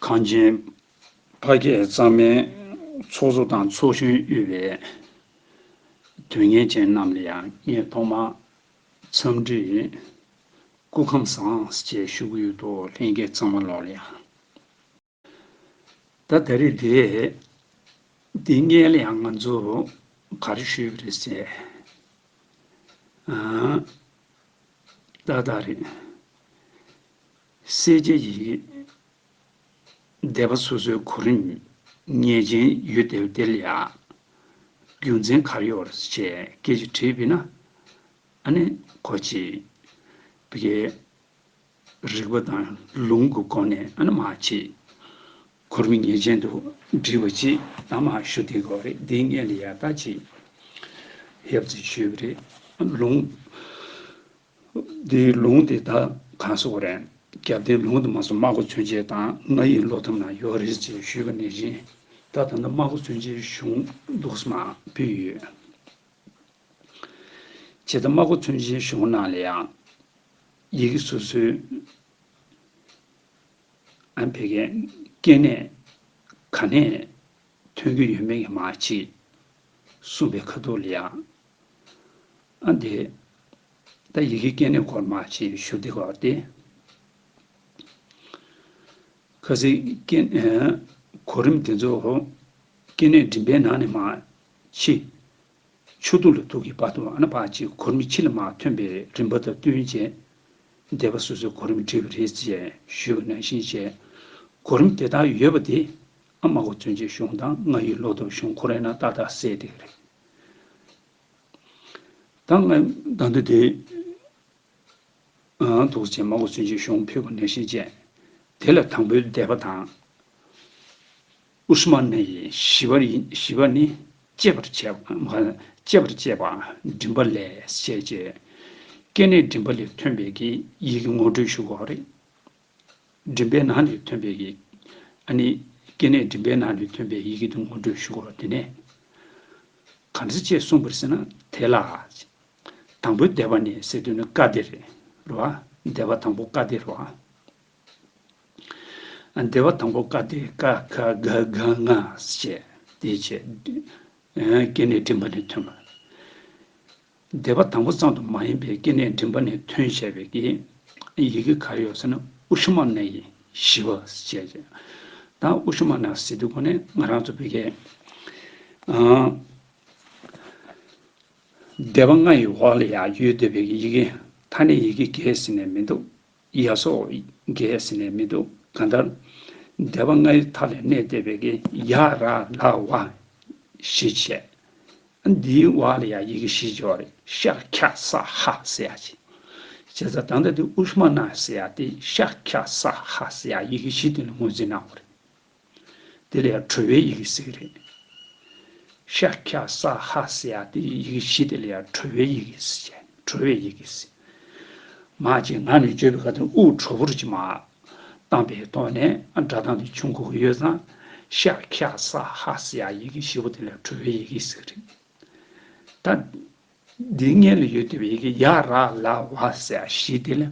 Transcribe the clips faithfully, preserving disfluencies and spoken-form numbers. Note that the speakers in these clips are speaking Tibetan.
གངས་ཅན་ཕ་སྐད་གཙང་མའི་ཚོགས་གཙོ་དང་ཚོགས་གཞོན་དབུས་པའི་དོན་གཉེར་ཅན་རྣམས་ལ་ཡང་ངས་ཐོག་མར་འཚམས་འདྲི་སྐུ་ཁམས་བཟང་ཞེས་ཞུ་གི་ཡོད་དོ། ལྷན་རྒྱས་ཚང་མ་ལོག་ལ་ཡང་། ད་ད་རེས་དེ་འདི་སྔོན་ལ་ཡང་ང་ཚོ་ག་རེ་ཞུས་པ་རེད་ཟེར། ཨ། ཏག་ཏག་རེད། གསལ་བྱེད་ཀྱི་སྡེ་པ་སོ་སོའི་གོ་རིམ་ངེས་ཅན་ཡོད་བསྡད་པ་དེ་ལ་ཡང་རྒྱུ་མཚན་ག་རེ་ཡོད་རེད་ཅེས་སྐད་ཆ་དྲིས་པས་ན། ཨ་ནི་ཁོ་ཅིག་བི་ཀའི་རིག་པ་དང་ལུང་གི་སྒོ་ནས་ཨ་ནི་མ་ཅིག་གོ་རིམ་ངེས་ཅན་དུ་བསྒྲིགས་པ་ཅིག་ད་མ་ཞུ་བསྡད་དགོས་རེད། འདིའི་སྔོན་ལ་ཡང་ད་ཅིག་ཡབ་ཅིག་ཞུས་པ་རེད། ལུང་། འདིའི་ལུང་དེ་ད་གང་སོགས་རེད། རྒྱབ་རྟེན་ལུང་དུ་མ་སོང་སྨྲ་སྒོ་མཚོན་བྱེད་དང་རྔ་ཡིག་ཀློག་ཐབས་ན་ཡོད་རེད་ཅེས་ཞུས་པ་ནང་བཞིན། ད་ད་ལྟ་སྨྲ་སྒོ་མཚོན་བྱེད་གཞུང་འདུག་སེ་མ་ཕུལ་ཡོད། བྱས་ཙང་སྨྲ་སྒོ་མཚོན་བྱེད་གཞུང་ནང་ལ་ཡང་ཡི་གེ་སོ་སོའི་ཨ་ཕ་གིའི་སྐྱེ་གནས་ག་ནས་ཐོན་གྱི་ཡོད་མེད་ཀྱི་མ་ཅིག་གསུངས་པའི་ཁ་ཐུག་ལ་ཡང་། ཨ་འདི་ད་ཡི་གེ་སྐྱེ་གནས་སྐོར་མ་ཅིག་ཞུ་བསྡད་པ་སྟེ། ཁ་སང་སྐྱེ་ཨ་གོ་རིམ་དེ་ཚོ་སྐྱེ་གནས་མགྲིན་པའི་ནང་ནས་མ་ཕྱི་ཆུ་ཐུག་ལ་ཐུག་གི་བར་དུ་ཨ་ནི་ཕར་ཅིག་གོ་རིམ་ཕྱི་ལ་མ་ཐོན་པའི་རིམ་པ་དང་བསྟུན་བྱས་སྡེ་པ་སོ་སོའི་གོ་རིམ་བྲིས་པ་རེད་ཅེས་ཞུས་པ་ནང་བཞིན་བྱས། གོ་རིམ་དེ་ལྟར་ཡོད་པ་དེ་ཨ་སྨྲ་སྒོ་མཚོན་བྱེད་གཞུང་དང་རྔ་ཡིག་ཀློག་ཐབས་གཞུང་ཁོ་རའི་ནང་ཏག་ཏག་གསལ་བསྡད་ཀྱི་རེད། ད་ང་ད་ལྟ་དེ། ཨང་། འདུག་ཅེས་སྨྲ་སྒོ་མཚོན་བྱེད་གཞུང་ཕུལ་བ་ནང་བཞིན་བྱས། དེ་ལ་དང་པོའི་སྡེ་པ་དང་། དབུ་ཕྱུག་མ་ན་ཡི་བཞི་པ་ཡིན། བཞི་པ་ནི་བཅད་པར་བྱེད་པ། བཅད་པར་བྱེད་པ་མགྲིན་པ་ལས་བྱས་རྗེས། སྐྱེ་གནས་མགྲིན་པ་ལས་ཐོན་པའི་གི་ཡི་གེ་ངོ་སྤྲོད་ཞུ་དགོས་རེད། མགྲིན་པའི་ནང་ནས་ཐོན་པའི་ཡི། ཨ་ནི་སྐྱེ་གནས་མགྲིན་པའི་ནང་ནས་ཐོན་པའི་ཡི་གེ་དེ་ངོ་སྤྲོད་ཞུ་དགོས་རེད། དེ་ནས་ག་འདྲ་ཅེས་གསུངས་པ་རེད་ཟེར་ན། དེ་ལ་དང་པོའི་སྡེ་པ་ནི་ཟེར་དུས་ནི་ཀ་སྡེ་རེད། རེད་བ། སྡེ་པ་དང་པོ་ཀ་སྡེ་རེད་བ། སྡེ་པ་དང་པོ་ཀ་སྡེ་ཀ་ཁ་ག་གྷ་ང་ཞེས་དེ་བྱས། སྐྱེ་གནས་མགྲིན་པ་ནས་ཐོན་པ། སྡེ་པ་དང་པོ་ཙམ་དུ་མ་ཡིན་པའི་སྐྱེ་གནས་མགྲིན་པ་ནས་ཐོན་བྱས་པའི་གི་ཡི་གེ་ག་རེ་ཡོད་ཟེར་ན། དབུ་ཕྱུག་མ་ན་ཡི་བཞི་པ་ཞེས་བྱས། ད་དབུ་ཕྱུག་མ་ན་ཟེར་དུས་གོ་ནས་ང་རང་ཚོ་བོད་སྐད། ཨང་། སྡེ་པ་ལྔ་ཡི་འོག་ལ་ཡང་ཡོད་བསྡད་པའི་ཡི་གེ། ཐ་སྙད་ཡི་གེ་བརྒྱད་ཟེར་ནས་མི་འདུག་ཡ་སོགས་བརྒྱད་ཟེར་ནས་མི་འདུག་གང་ལྟར་སྡེ་པ་ལྔ་ཡི་མཐའ་ལ་གནས་བསྡད་པའི་གི་ཡ་ར་ལ་ཝ་བཞི་བྱས། འདིའི་འོག་ལ་ཡང་ཡི་གེ་བཞི་ཡོད་རེད། ཤ་ཁྱ་ས་ཧ་ཟེར་ཡ་ཅིག་བྱས་ཙང་ད་ལྟ་འདི་དབུ་ཕྱུག་མ་ན་ཟེར་ཡ་དེ་ཤ་ཁྱ་ས་ཧ་ཟེར་ཡ་ཡི་གེ་བཞི་དེ་ལ་ངོས་འཛིན་གནང་བ་རེད། དེ་ལ་ཡང་གྲོལ་བའི་ཡི་གེ་ཟེར་གི་རེད། ཤ་ཁྱ་ས་ཧ་ཟེར་ཡ་དེ་ཡི་གེ་བཞི་དེ་ལ་ཡང་གྲོལ་བའི་ཡི་གེ་ཟེར། གྲོལ་བའི་ཡི་གེ་ཟེར། མ་ཅིག་ངག་ནས་བརྗོད་པའི་སྐབས་དུ་དབུགས་གྲོག་པོར་ཅིག་མ་བཏང་པའི་ཐོག་ནས་སྒྲ་གདངས་དེ་ཆུང་ཀུ་ཡོད་ཙང་། ཤ་ཁྱ་ས་ཧ་ཟེར་ཡ་ཡི་གེ་བཞི་པོ་དེ་ལ་གྲོལ་བའི་ཡི་གེ་ཟེར་གི་རེད། ད་འདིའི་སྔོན་ལ་ཡོད་བསྡད་པའི་ཡི་གེ་ཡ་ར་ལ་ཝ་ཟེར་ཡ་བཞི་དེ་ལ་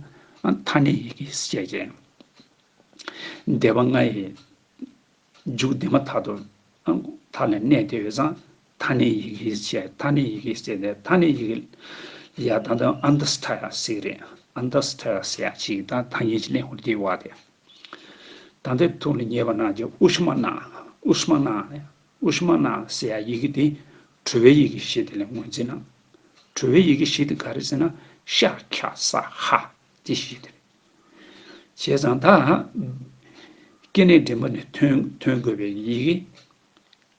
ཐ་སྙད་ཡི་གེ་ཟེར་བྱས། སྡེ་པ་ལྔ་ཡི་མཇུག་དེ་མ་ཐག་ཏུ་མཐའ་ལ་གནས་ཏེ་ཡོད་ཙང་། ཐ་སྙད་ཡི་གེ་ཟེར། ཐ་སྙད་ཡི་གེ་ཟེར་ཏེ། ཐ་སྙད་ཡི་གེ་ཡ་ད་ལྟ་ཨན་དྷ་སི་ཐ་ཡ་ཟེར་གི་རེད། ཨན་དྷ་སི་ཐ་ཡ་ཟེར་ཡ་ཅིག་དང་ཐ་སྙད་ཅིག་ལེན་དགོས་རེད་དེའི་བར་དེ། ད་ལྟའི་ཐོག་ལ་ཉེ་བ་ན་ཅིག་དབུ་ཕྱུག་མ་ན། དབུ་ཕྱུག་མ་ན། དབུ་ཕྱུག་མ་ན་ཟེར་ཡ་ཡི་གེ་དེ་གྲོལ་བའི་ཡི་གེ་བཞི་དེ་ལ་ངོས་འཛིན་གནང་། གྲོལ་བའི་ཡི་གེ་བཞི་དེ་ག་རེ་ཟེར་ན། ཤ་ཁྱ་ས་ཧ་དེ་བཞི་དེ་རེད། བྱས་ཙང་ད་སྐྱེ་གནས་མགྲིན་པ་ནས་ཐོན་ཐོན་དགོས་པའི་ཡི་གེ་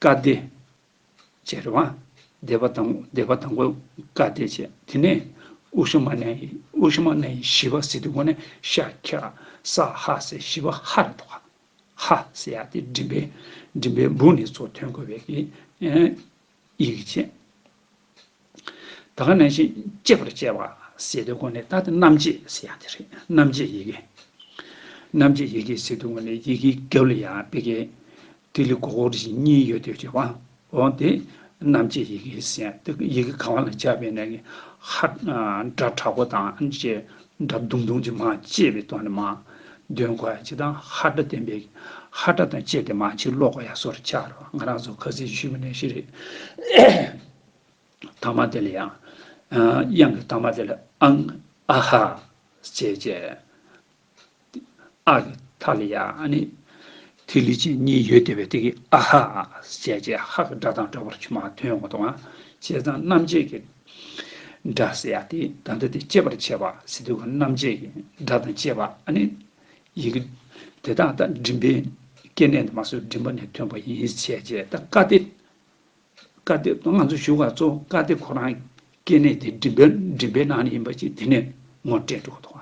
ཀ་སྡེ་བྱས་རེད་བ། སྡེ་པ་དང་སྡེ་པ་དང་པོ་ཀ་སྡེ་བྱས། དེ་ནས་དབུ་ཕྱུག་མ་ན་ཡི་དབུ་ཕྱུག་མ་ན་ཡི་བཞི་པ་ཟེར་དུས་གོ་ནས་ཤ་ཁྱ་ས་ཧ་ཟེར་བཞི་པ་ཧ་རེད་འདུག་ག་ཧ་ཟེར་ཡ་དེ་མགྲིན་པའི་མགྲིན་པའི་སྦུག་ནས་ཚུར་ཐོན་དགོས་པའི་གི་ཡི་གེ་བྱས། ད་ག་ནང་བཞིན་བཅད་པར་བྱེད་པ་ཟེར་དུས་གོ་ནས་ད་དེ་རྣམ་བཅད་ཟེར་ཡ་དེ་རེད། རྣམ་བཅད་ཡི་གེ། རྣམ་བཅད་ཡི་གེ་ཟེར་དུས་གོ་ནས་ཡི་གེའི་རྒྱབ་ལ་ཡང་ཕ་གི་ཐིག་ལེ་སྒོར་སྒོར་ཞིག་གཉིས་ཡོད་དེ་བྱེད་པ། འོ་དེ་རྣམ་བཅད་ཡི་གེ་ཟེར་ཡ་དེ། ཡི་གེ་གང་བ་ལ་སྦྱར་བའི་ནང་གི་ཧ་སྒྲ་དྲག་པོ་དང་ཅེས་སྒྲ་དུང་དུང་ཅིག་མར་བཅད་པའི་ཐོག་ནས་མར་ འདོན་དགོས་ཡ་ཅིག་དང་། ཧ་སྒྲ་བསྟན་པའི་ཧ་སྒྲ་དང་བཅས་ཏེ་མར་ཅིག་ཀློག་དགོས་ཡ་བཟོ་འདྲ་ཆགས་རེད་བ། ང་རང་ཚོ་ཁ་སང་ཞུས་པ་ནང་བཞིན་རེད། ཐ་མ་དེ་ལ་ཡང་། ཨ། དབྱངས་ཀྱི་ཐ་མ་དེ་ལ་ཨང་། ཨ་ཧ། ཅེས་བྱས། ཨ་གི་མཐའ་ལ་ཡ་ཨ་ནི་ཐིག་ལེ་ཅན་གཉིས་ཡོད་བསྡད་པའི་དེ་གི་ཨ་ཧ་ཟེར་བྱས། ཧ་གི་སྒྲ་དང་འདྲ་བར་ཆུ་མ་ཐོན་ཡོང་བ་དང་། བྱས་ཙང་རྣམ་བཅད་ཀྱི་སྒྲ་ཟེར་ཡ་དེ། ད་ལྟ་དེ་བཅད་པར་བྱེད་པ་ཟེར་དུས་ཀྱི་རྣམ་བཅད་ཀྱི་སྒྲ་དང་བཅས་པ། ཨ་ནི་ཡི་གེ་དེ་དག་ད་མགྲིན་པའི་སྐྱེ་གནས་དུ་མ་སོགས་མགྲིན་པ་ནས་ཐོན་པ་ཡིན་ཟེར་བྱས། ད་ཀ་སྡེ། ཀ་སྡེ་ང་ཚོ་ཞུ་ག་གཙོ་བོ་ཀ་སྡེ་ཁོ་རང་སྐྱེ་གནས་དེ་མགྲིན་པའི་མགྲིན་པའི་ནང་ནས་ཡིན་པ་ཅིག་དེ་ནས་ངོ་སྤྲད་འགྲོ་གི་འདུག་ག།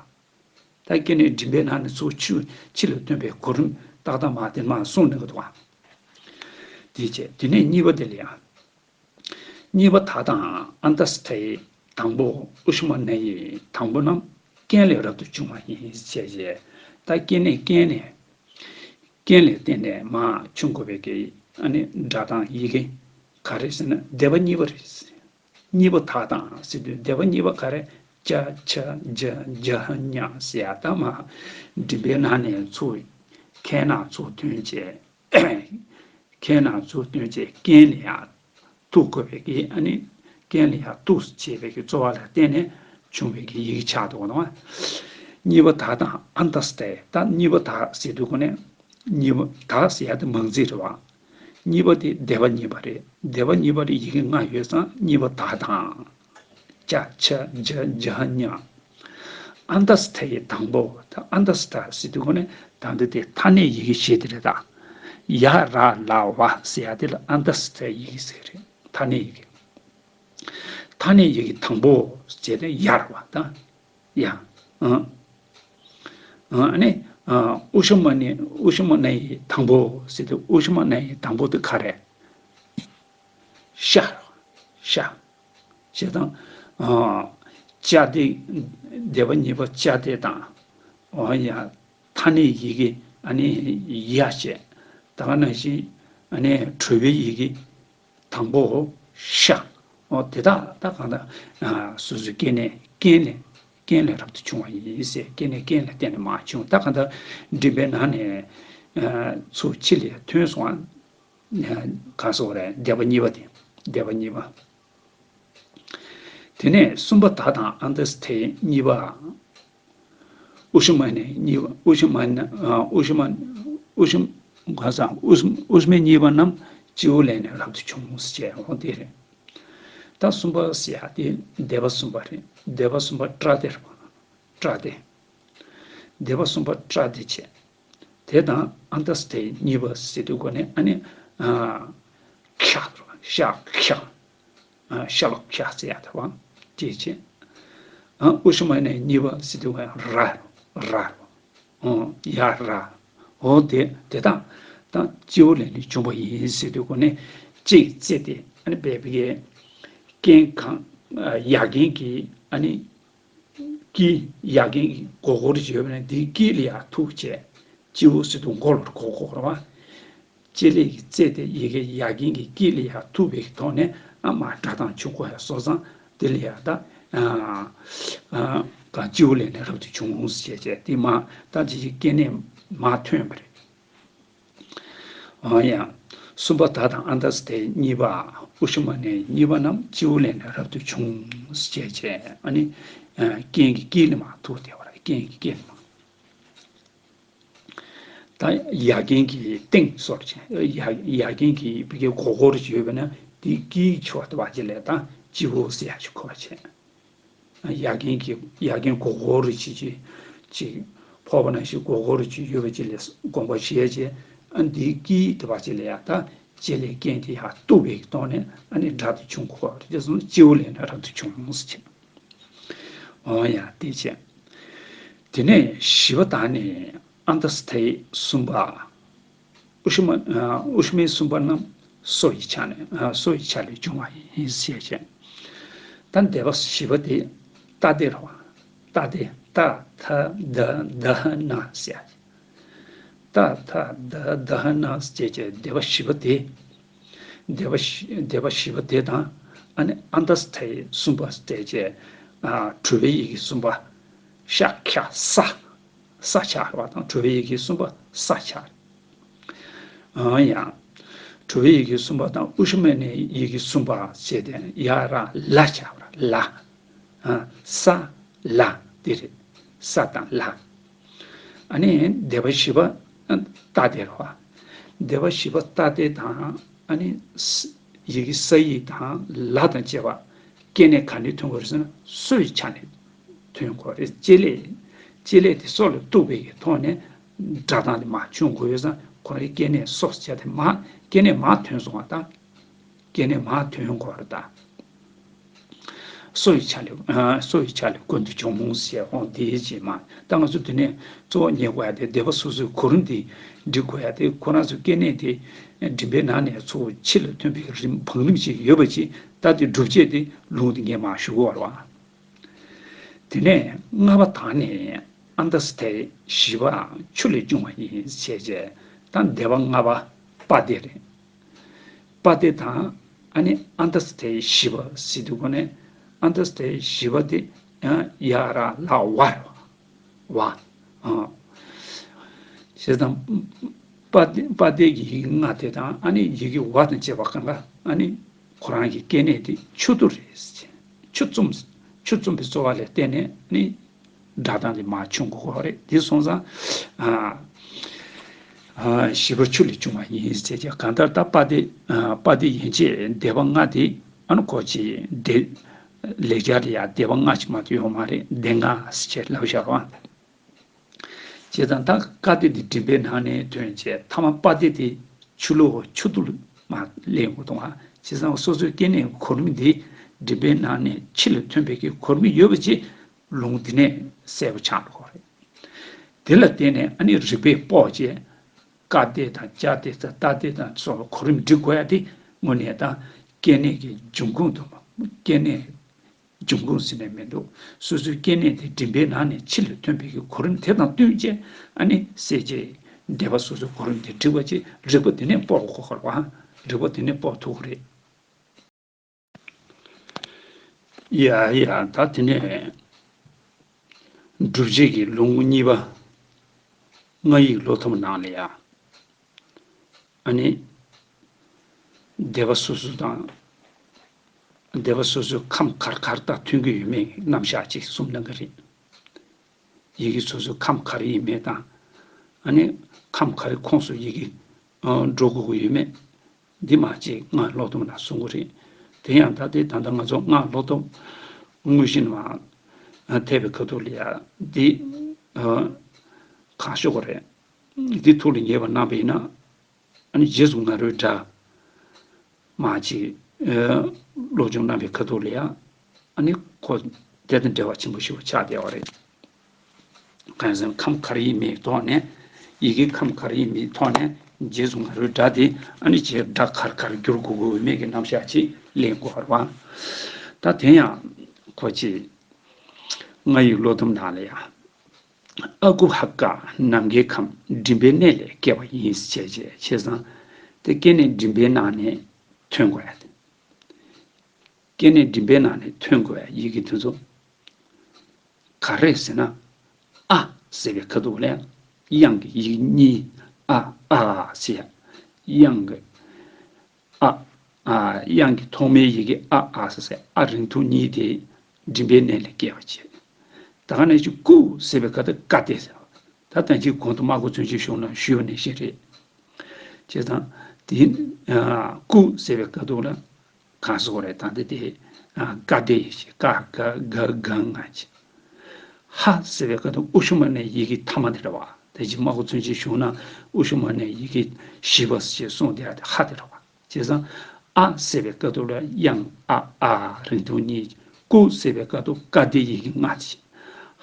ད་སྐྱེ་གནས་མགྲིན་པའི་ནང་ནས་ཚུར་ཕྱི་ཕྱི་ལ་ཐོན་པའི་གོ་རིམ་ཏག་ཏག་མ་དེ་མ་གསུངས་ནས་གི་འདུག་ག། དེ་བྱས། དེ་ནས་གཉིས་པ་དེ་ལ་ཡང་། གཉིས་པ་ད་དང་ཨ་ཏ་སི་ཐ་ཡི་དང་པོ། ཨུ་ཤུ་མ་ན་ཡི་དང་པོ་རྣམས་རྐན་ལས་རབ་ཏུ་བྱུང་བ་ཡིན་ཞེས་བྱས། ད་སྐྱེ་གནས་རྐན་ནས། རྐན་ལས་བརྟེན་ནས་མར་བྱུང་དགོས་པའི་གི་ཨ་ནི་སྒྲ་དང་ཡི་གེ་ག་རེ་ཟེར་ན་སྡེ་པ་གཉིས་པ་རེད། གཉིས་པ་ད་དང་ཟེར་དུས་སྡེ་པ་གཉིས་པ་ག་རེ། ཅ་ཆ་ཇ་ཇ་ཧ་ཉ་ཟེར་ཡ། ད་མར་མགྲིན་པའི་ནང་ནས་ཚུར་ཁའི་ནང་ཚུར་ཐོན་བྱས། ཁའི་ནང་ཚུར་ཐོན་བྱས་རྐན་ལ་ཡ་ཐུག་དགོས་པའི་གི་ཨ་ནི་རྐན་ལ་ཡ་ཐུག་བྱས་པའི་གི་རྩོལ་བ་ལ་བརྟེན་ནས་བྱུང་བའི་གི་ཡི་གེ་ཆགས་འདུག་ག། གཉིས་པ་ད་དང་ཨ་ཏ་སི་ཐ། ད་གཉིས་པ་ད་ཟེར་དུས་ཀྱི་ནས། གཉིས་པ་ད་ཟེར་ཡ་དེ་མང་ཚིག་རེད་བ། གཉིས་པ་དེ་སྡེ་པ་གཉིས་པ་རེད། སྡེ་པ་གཉིས་པ་རེད། ཡི་གེ་ལྔ་ཡོད་ཙང་གཉིས་པ་ད་དང་། ཅ་ཆ་ཇ་ཇ་ཧ་ཉ། ཨ་ཏ་སི་ཐ་ཡི་དང་པོ། ད་ཨ་ཏ་སི་ཐ་ཟེར་དུས་ཀྱི་ནས་ད་འདི་དེ་མཐའ་གནས་ཡི་གེ་བཞི་དེ་རེད་ད། ཡ་ར་ལ་ཝ་ཟེར་ཡ་དེ་ལ་ཨ་ཏ་སི་ཐ་ཡི་གེ་ཟེར་གི་རེད། མཐའ་གནས་ཡི་གེ། མཐའ་གནས་ཡི་གེ་དང་པོ་ཟེར་དེ་ཡ་ར་ཝ་ད། ཡ། ཨ། ཨ། ཨ་ནི། ཨ། ཨུ་ཤུ་མ་ནི། ཨུ་ཤུ་མ་ན་ཡི་དང་པོ་ཟེར་དུས་ཨུ་ཤུ་མ་ན་ཡི་དང་པོ་དེ་ག་རེ། ཤ། ཤ། ཞེས་དང་། ཨ། ཅ་སྡེ། སྡེ་པ་གཉིས་པ་ཅ་སྡེ་དང་། ཨོ་ཡ། མཐའ་གནས་ཡི་གེ་ཨ་ནི་ཡ་བྱས། ད་ག་ནང་བཞིན་ཨ་ནི་དྲུག་པའི་ཡི་གེ་དང་པོ་ཤ། ཨོ་དེ་དག་ད་གང་ལྟར་སོ་སོའི་སྐྱེ་གནས་རྐན་ལས། རྐན་ལས་རབ་ཏུ་བྱུང་བ་ཡིན་ཟེར། སྐྱེ་གནས་རྐན་ལས་བརྟེན་ནས་མར་བྱུང་། ད་གང་ལྟར་མགྲིན་པའི་ནང་ནས་ཚུར་ཕྱི་ལ་ཐོན་སོང་བ། གང་སོགས་རེད། སྡེ་པ་གཉིས་པ་དེ། སྡེ་པ་གཉིས་པ། དེ་ནས་གསུམ་པ་ད་དང་ཨ་ཏ་སི་ཐ་གཉིས་པ། ཨུ་ཤུ་མ་ན་གཉིས་པ། ཨུ་ཤུ་མ་ན། ཨུ་ཤུ་མ། ཨུ་ཤུ། གང་ཟག་ཨུ་ཤུ། ཨུ་ཤུ་མ་གཉིས་པ་རྣམས་སྤྱི་བོ་ལས་ནས་རབ་ཏུ་བྱུང་ཟེར་བྱས། འོ་དེ་རེད། ད་གསུམ་པ་ཟེར་ཡ་དེ་སྡེ་པ་གསུམ་པ་རེད། སྡེ་པ་གསུམ་པ་ཏྲ་སྡེ་རེད་པ། ཏྲ་སྡེ། སྡེ་པ་གསུམ་པ་ཏྲ་སྡེ་བྱས། དེ་དང་ཨ་ཏ་སི་ཐ་གཉིས་པ་ཟེར་དུས་སྒོ་ནས་ཨ་ནི། ཨ། ཁྱ། ཤ་ཁྱ། ཨ། ཤ་ལོག་ཁྱ་ཟེར་ཡ་དེ་བ། དེ་བྱས། ཨ། ཨུ་ཤུ་མ་ན་གཉིས་པ་ཟེར་དུས་སྒོ་ནས་ར། ར། ཨོ་ཡ་ར། འོ་དེ་དེ་དག་ད་སྤྱི་བོ་ལས་ནས་བྱུང་བ་ཡིན་ཟེར་དུས་སྒོ་ནས་ལྕེ་གིས་བཙེས་ཏེ་ཨ་ནི་སྦས་པའི་རྐན་གང་། ཡ་རྐན་གྱི་ཨ་ནི། དཀྱིལ། ཡ་རྐན་གྱི་མགོ་སྐོར་ཅིག་ཡོད་པ་ན་དེའི་དཀྱིལ་ལ་ཡར་ཐུག་བྱས། སྤྱི་བོ་ཟེར་དུས་མགོ་ལ་མགོ་སྐོར་བ། ལྕེ་ལེགས་ཀྱིས་བཙེས་ཏེ་ཡ་གི་ཡ་རྐན་གྱི་དཀྱིལ་ལ་ཡར་ཐུག་པའི་ཐོག་ནས་ཨ་མར་སྒྲ་གདངས་བྱུང་དགོས་ཡ་སོང་ཙང་དེ་ལ་ཡ་ད། ཨ། ཨ། གང་། སྤྱི་བོ་ལས་ནས་རབ་ཏུ་བྱུང་ཟེར་བྱས་དེ་མར་ད་ཅི་ཞིག་སྐྱེ་གནས་མར་ཐོན་པ་རེད། འོ་ཡ། གསུམ་པ་ད་དང་ཨ་ཏ་སི་ཐ་གཉིས་པ། ཨུ་ཤུ་མ་ན་གཉིས་པ་རྣམས་སྤྱི་བོ་ལས་ནས་རབ་ཏུ་བྱུང་ཟེར་བྱས། ཨ་ནི། ཨ། རྐན་གྱི་དཀྱིལ་ལ་མར་ཐུག་བསྡད་པ་རེད། རྐན་གྱི་དཀྱིལ་ལ་མར། ད་ཡ་རྐན་གྱི་སྟེང་སོར་བྱས། ཡ། ཡ་རྐན་གྱི་བི་གའི་མགོ་སྐོར་ཅིག་ཡོད་པ་ན་དེའི་དཀྱིལ་ཕྱོགས་དེ་བ་ཅིག་ལ་ད་སྤྱི་བོ་ཟེར་ཡ་ཞིག་གོ་བ་བྱས། ཡ་རྐན་གྱི། ཡ་རྐན་མགོ་སྐོར་ཅིག་ཅིག་ཅིག་ཕོག་པ་ནང་བཞིན་མགོ་སྐོར་ཅིག་ཡོད་པ་ཅིག་ལ་དགོངས་པ་བཞེས་བྱས། ཨ། འདིའི་དཀྱིལ་དེ་བ་ཅིག་ལ་ཡ་ད་ལྕེ་ལེགས་རྐན་དེ་ཡར་གཏུབ་པའི་ཐོག་ནས་ཨ་ནི་སྒྲ་དེ་བྱུང་དགོས་པ་རེད། དེ་སོང་སྤྱི་བོ་ལས་ནས་རབ་ཏུ་བྱུང་ཟེར་བྱས། འོ་ཡ། དེ་བྱས། དེ་ནས་བཞི་པ་དག་ནི་ཨ་ཏ་སི་ཐ་ཡི་གསུམ་པ། ཨུ་ཤུ་མ། ཨུ་ཤུ་མའི་གསུམ་པ་རྣམས་སོ་ཡི་ཆ་ནས། སོ་ཡི་ཆ་ལས་བྱུང་བ་ཡིན་ཞེས་བྱས། ད་སྡེ་པ་བཞི་པ་དེ་ཏ་སྡེ་རེད་བ། ཏ་སྡེ། ཏ་ཐ་ད་ད་ཧ་ན་ཟེར། ཏ་ཐ་ད་ད་ཧ་ན་ཟེར་བྱས་སྡེ་པ་བཞི་པ་དེ། སྡེ་པ་བཞི། སྡེ་པ་བཞི་པ་དེ་དང་ཨ་ནི་ཨ་ཏ་སི་ཐ་ཡི་གསུམ་པ་ཟེར་བྱས། ཨ། དྲུག་པའི་ཡི་གེ་གསུམ་པ། ཤ་ཁྱ་ས། ས་ཆགས་རེད་བ། དང་གྲུ་པའི་ཡི་གེ་གསུམ་པ་ས་ཆགས་རེད། ཨང་ཡང་། གྲུ་པའི་ཡི་གེ་གསུམ་པ་དང་ཨུ་ཤུ་མ་ནའི་ཡི་གེ་གསུམ་པ་བྱས་ཏེ་ཡ་ར་ལ་ཆགས་པ་རེད། ལ། ཨ། ས། ལ། དེ་རེད། ས་དང་ལ། ཨ་ནི་སྡེ་པ་བཞི་པ་ཏ་སྡེ་རེད་བ། སྡེ་པ་བཞི་པ་ཏ་སྡེ་དང་ཨ་ནི་ས། ཡི་གེ་ས་ཡིག་དང་ལ་དང་བཅས་པ་སྐྱེ་གནས་ག་ནས་ཐོན་དགོས་རེད་ཟེར་ན་སོ་ཡི་ཆ་ནས་ཐོན་དགོས་རེད། བྱེད་ལས། བྱེད་ལས་དེ་སོ་ལ་གཏུགས་པའི་གི་ཐོག་ནས་སྒྲ་གདངས་དེ་མར་བྱུང་དགོས་ཡོད་ཙང་ཁོ་རའི་སྐྱེ་གནས་སོ་ཟེར་དེ་མར་སྐྱེ་གནས་མར་ཐོན་སོང་བ་དང་། སྐྱེ་གནས་མར་ཐོན་དགོས་རེད་ད། སོ་ཡི་ཆ་ལས། ཨ། སོ་ཡི་ཆ་ལས་ཀུན་ཏུ་བྱུང་ཟེར་འོང་དེའི་རྗེས་མ། ད་ང་ཚོ་དེ་ནས་གཙོ་བོ་རྙེད་དགོས་ཡ་དེ་སྡེ་པ་སོ་སོའི་གོ་རིམ་དེ་འགྲིག་དགོས་ཡ་དེ། ཁོ་རང་ཚོའི་སྐྱེ་གནས་དེ་མགྲིན་པའི་ནང་ནས་ཚུར་ཕྱི་ལ་ཐོན་པའི་རིམ་བང་རིམ་ཅིག་ཡོད་པ་ཅིག་ད་དེ་སྒྲུབ་བྱེད་དེ་ལུང་དེ་ངས་མར་ཞུ་དགོས་རེད་བ། དེ་ནས་ལྔ་པ་དག་ནི་ཨན་ཏ་སི་ཐའི་བཞི་པའང་ཆུ་ལས་བྱུང་བ་ཡིན་ཞེས་བྱས། ད་སྡེ་པ་ལྔ་པ་པ་སྡེ་རེད། པ་སྡེ་དང་ཨ་ནི་ཨན་ཏ་སི་ཐའི་བཞི་པ་ཟེར་དུས་གོ་ནས། ཨན་ཏ་སི་ཐའི་བཞི་པ་དེ་ཡ་ར་ལ་ཝ་རེད་བ། ཝ། ཨ། བྱས་ཙང་པ་སྡེ། པ་སྡེ་གི་ཡིག་ལྔ་དེ་དང་ཨ་ནི་ཡི་གེ་ཝ་དང་བཅས་པ་གང་ག་ཨ་ནི་ཁོ་རང་གི་སྐྱེ་གནས་དེ་ཆུ་ཏོ་རེད། ཆུ་བཙུམ། ཆུ་བཙུམ་པའི་རྩོལ་བ་ལ་བརྟེན་ནས་ཨ་ནི་སྒྲ་གདངས་དེ་མར་བྱུང་དགོས་ཀྱི་རེད། དེ་སོང་ཙང་། ཨ། ཨ། བཞི་པ་ཆུ་ལས་བྱུང་བ་ཡིན་ཟེར་བྱས། གང་ལྟར་ད་པ་སྡེ། ཨ། པ་སྡེ་ཡན་ཆད་སྡེ་པ་ལྔ་དེ་ཨ་ནི་ཁོ་ཅིག་སྡེ། ལེགས་སྦྱར་ལ་ཡང་སྡེ་པ་ལྔ་ཅིག་མ་གཏོགས་ཡོད་མ་རེད། སྡེ་ལྔ་ཟེར་བྱས་ལབ་བཞག་པ། བྱས་ཙང་ད་ཀ་སྡེ་འདི་མགྲིན་པའི་ནང་ནས་ཐོན་བྱས། ཐ་མ་པ་སྡེ་དེ་ཆུ་ལོག་ཆུ་ཏོ་ལ་མར་སླེབས་དགོས་འདུག་ག་བྱས་ཙང་སོ་སོའི་སྐྱེ་གནས་གོ་རིམ་འདི་མགྲིན་པའི་ནང་ནས་ཕྱི་ལ་ཐོན་པའི་གི་གོ་རིམ་ཡོད་པ་ཅིག་ལུང་འདི་ནས་གསལ་པོ་ཆགས་འགྲོ་གི་རེད། དེ་ལ་བརྟེན་ནས་ཨ་ནི་རིག་པས་དཔོག་བྱས། ཀ་སྡེ་དང་ཅ་སྡེ་དང་ཏ་སྡེ་དང་སོགས་གོ་རིམ་སྒྲིག་དགོས་ཡ་དེ་དངོས་གནས་ད་སྐྱེ་གནས་ཀྱི་འབྱུང་ཁུངས་དང་། སྐྱེ་གནས་འབྱུང་ཁུངས་ཟེར་ནས་མི་འདུག་སོ་སོའི་སྐྱེ་གནས་དེ་མགྲིན་པའི་ནང་ནས་ཕྱི་ལ་ཐོན་པའི་གི་གོ་རིམ་དེ་དང་བསྟུན་བྱས། ཨ་ནི་གསལ་བྱེད་སྡེ་པ་སོ་སོའི་གོ་རིམ་དེ་སྒྲིག་པ་བྱས། རིག་པ་དེ་ནས་དཔོག་དགོས་ཀྱི་རེད་བ། རིག་པ་དེ་ནས་དཔོག་ཐུབ་ཀྱི་རེད། ཡ་ཡ། ད་དེ་ནས་སྒྲུབ་བྱེད་ཀྱི་ལུང་གཉིས་པ། སྔགས་ཡིག་ཀློག་ཐུབ་ནང་ལ་ཡ། ཨ་ནི་སྡེ་པ་སོ་སོ་དང་། སྡེ་པ་སོ་སོའི་ཁམས་ག་རེ་ག་རེ་དང་མཐུན་གྱི་ཡོད་མེད་རྣམ་གཞག་ཅིག་གསུངས་གནང་གི་རེད། ཡི་གེ་སོ་སོའི་ཁམས་ག་རེ་ཡིན་མིན་དང་། ཨ་ནི་ཁམས་ག་རེ་ཁོངས་སུ་ཡི་གེ་འགྲོ་དགོས་ཀྱི་ཡོད་མེད། འདི་མ་ཅིག་སྔགས་ཀློག་ཐུབ་ན་གསུང་གི་རེད། དེ་ཡང་ད་ལྟའི་ད་ལྟ་ང་ཚོ་སྔགས་ཀློག་ཐུབ་དངོས་གཞི་ནས་མར་ཐེབས་པའི་ཁ་ཐུག་ལ་ཡ་འདི་གང་ཤོད་དགོས་རེད། འདི་ཐུགས་ལ་ངེས་པ་གནང་བ་ཡིན་ན། ཨ་ནི་རྗེས་སུ་ང་རོའི་སྒྲ་མ་ཅིག་སློབ་སྦྱོང་གནང་བའི་ཁ་ཐུག་ལ་ཡ། ཨ་ནི་ཁོ་དེ་དང་འབྲེལ་བ་ཆེན་པོ་ཞིག་ཆགས་བསྡད་པ་རེད། གང་ཡིན་ཟེར་ན་ཁམས་ག་རེ་ཡིན་མིན་ཐོག་ནས། ཡི་གེ་ཁམས་ག་རེ་ཡིན་མིན་ཐོག་ནས་རྗེས་སུ་ང་རོའི་སྒྲ་དེ་ཨ་ནི་རྗེས་སྒྲ་ག་རེ་ག་རེ་འགྱུར་དགོས་ཀྱི་ཡོད་མེད་ཀྱི་རྣམ་གཞག་ཅིག་ལེན་དགོས་པ་རེད་བ། ད་དེ་ཡང་ཁོ་ཅིག་སྔགས་ཡིག་ཀློག་ཐུབ་ནང་ལ་ཡ། ཨ་ཀུ་ཧ་ཀ་ནམ་མཁའི་ཁམས་མགྲིན་པའི་གནས་ལས་སྐྱེ་བ་ཡིན་ཞེས་བྱས། བྱས་ཙང་དེ་སྐྱེ་གནས་མགྲིན་པའི་ནང་ནས་ཐོན་དགོས་ཡ་དེ། སྐྱེ་གནས་མགྲིན་པའི་ནང་ནས་ཐོན་དགོས་ཡ་ཡི་གེ་དེ་ཚོ་ག་རེ་ཟེར་ན། ཨ་ཟེར་བའི་ཁ་ཐུག་ལ་དབྱངས་ཀྱི་ཡིག་གཉིས། ཨ་ཨ་ཟེར་ཡ། དབྱངས་ཀྱི་ཨ། ཨ། དབྱངས་ཀྱི་ཐོག་མའི་ཡི་གེ་ཨ་ཨ་ཟེར་ཟེར། ཨ་རིང་ཐུང་གཉིས་དེ་མགྲིན་པའི་གནས་ལས་སྐྱེ་བ་བྱས། ད་ག་ནང་བཞིན་ཀུ་ཟེར་བའི་ཁ་ཐུག་ཀ་སྡེ་ཟེར་བ། ད་ལྟ་ཅིག་གོང་དུ་སྨྲ་སྒོ་བཙུན་ཆོས་གཞུང་ན་ཞུས་པ་ནང་བཞིན་རེད། བྱས་ཙང་དེ་ཀུ་ཟེར་བའི་ཁ་ཐུག་ལ་གང་ཟེར་དགོས་རེད། ད་འདི་དེ་ཀ་སྡེ་ཡི་ཞེས། ཀ་ག་ག་ག་ང་བྱས། ཧ་ཟེར་བའི་ཁ་ཐུག་ཨུ་ཤུ་མ་ནའི་ཡི་གེ་ཐ་མ་དེ་རེད་བ། དེ་བཞིན་སྨྲ་སྒོ་བཙུན་ཆོས་གཞུང་ན་ཨུ་ཤུ་མ་ནའི་ཡི་གེ་བཞི་པ་ཞེས་གསུངས་བསྡད་དེ་ཧ་དེ་རེད་བ། བྱས་ཙང་ཨ་ཟེར་བའི་ཁ་ཐུག་ལ་དབྱངས་ཨ་ཨ་རིང་ཐུང་གཉིས། ཀུ་ཟེར་བའི་ཁ་ཐུག་ཀ་སྡེ་ཡི་གེ་ལྔ་བྱས།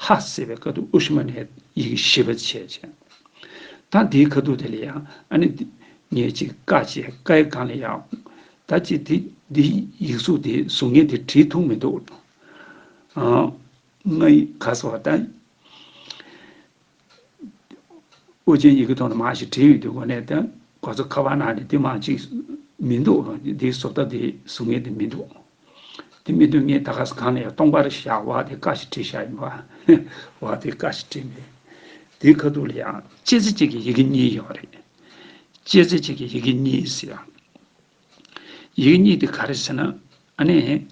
ཧ་ཟེར་བའི་ཁ་ཐུག་ཨུ་ཤུ་མ་ནའི་ཡི་གེ་བཞི་པ་བྱས་བྱས། ད་འདིའི་ཁ་ཐུག་དེ་ལ་ཡང་ཨ་ནི་ངས་ཅིག་ཀ་བྱས། ཀའི་སྒང་ལ་ཡང་ད་ཅིག་འདི་འདི་ཡིག་གཟུགས་དེ་གཟུགས་བརྙན་དེ་བྲིས་ཐུབ་མི་འདུག་ཨ། ང་ཡི་ག་ཟེར་བ་ད། ཨོ་རྒྱན་ཡི་གེ་ཐོག་ནས་མར་ཞིག་བྲིས་ཡོད་དུས་གོ་ནས་ད་གོ་ཚོད་ཁ་པར་ནང་ནས་དེ་མ་ཅིག་མི་འདུག་དེའི་བཟོ་ལྟ་དེ་གཟུགས་བརྙན་དེ་མི་འདུག་དེ་མི་འདུག་ངས་ད་ག་ས་གང་ནས་ཡང་སྟོང་པར་བཞག་བ་དེ་ཀ་ཞིག་བྲིས་བཞག་ཡིན་པ། བ་དེ་ཀ་ཞིག་བྲིས་མེད། དེའི་ཁ་ཐུག་ལ་ཡང་ལྕེ་རྩེ་གཅིག་གི་ཡི་གེ་གཉིས་ཡོད་རེད། ལྕེ་རྩེ་གཅིག་གི་ཡི་གེ་གཉིས་ཟེར་ཡང་། ཡི་གེ་གཉིས་དེ་ག་རེ་ཟེར་ན། ཨ་ནི།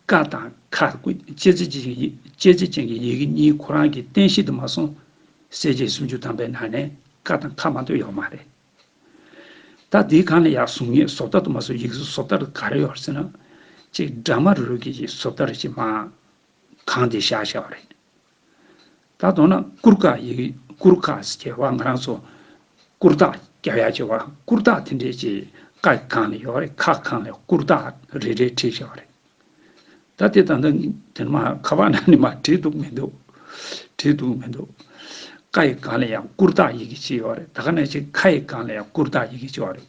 ཀ་དང་ཁ། ལྕེ་རྩེ་གཅིག་གི་ཡི། ལྕེ་རྩེ་ཅན་གྱི་ཡི་གེ་གཉིས་ཁོ་རང་གི་རྟེན་གཞི་དུ་མ་སོང་། གསལ་བྱེད་སུམ་ཅུ་ཐམ་པའི་ནང་ནས་ཀ་དང་ཁ་མ་གཏོགས་ཡོད་མ་རེད། ད་དེའི་སྒང་ལ་ཡང་གཟུགས་བརྙན་བཟོ་ལྟ་དུ་མ་སོང་། ཡིག་གཟུགས་བཟོ་ལྟ་ག་རེ་ཡོད་ཟེར་ན། གཅིག་འདྲ་མ་རུ་གི་བཟོ་ལྟ་ཅིག་མར་གང་དེ་བཞག་བཞག་པ་རེད། ད་མདོར་ན་སྐུར་ཀ་ཡི། སྐུར་ཀ་ཟེར་བ་ང་རང་ཚོ་སྐུར་རྟགས་རྒྱབ་ཡག་ཅིག་ཡོད་པ། སྐུར་རྟགས་དེ་འདྲས་ཅིག་ཀ་གི་སྒང་ལ་ཡོད་རེད། ཁ་སྒང་ལ་སྐུར་རྟགས་རེ་རེ་བྲིས་བཞག་པ་རེད། ད་དེ་ད་ལྟ་དེ་མར་ཁ་པར་ནང་ནས་མར་བྲིས་འདུག་མི་འདུག་བྲིས་འདུག་མི་འདུག་ཀ་ཡི་སྒང་ལ་ཡང་སྐུར་རྟགས་ཡི་གེ་ཅིག་ཡོད་རེད། ད་ག་ནང་བཞིན་ཁ་ཡི་སྒང་ལ་ཡང་སྐུར་རྟགས་ཡི་གེ་ཅིག་ཡོད་རེད།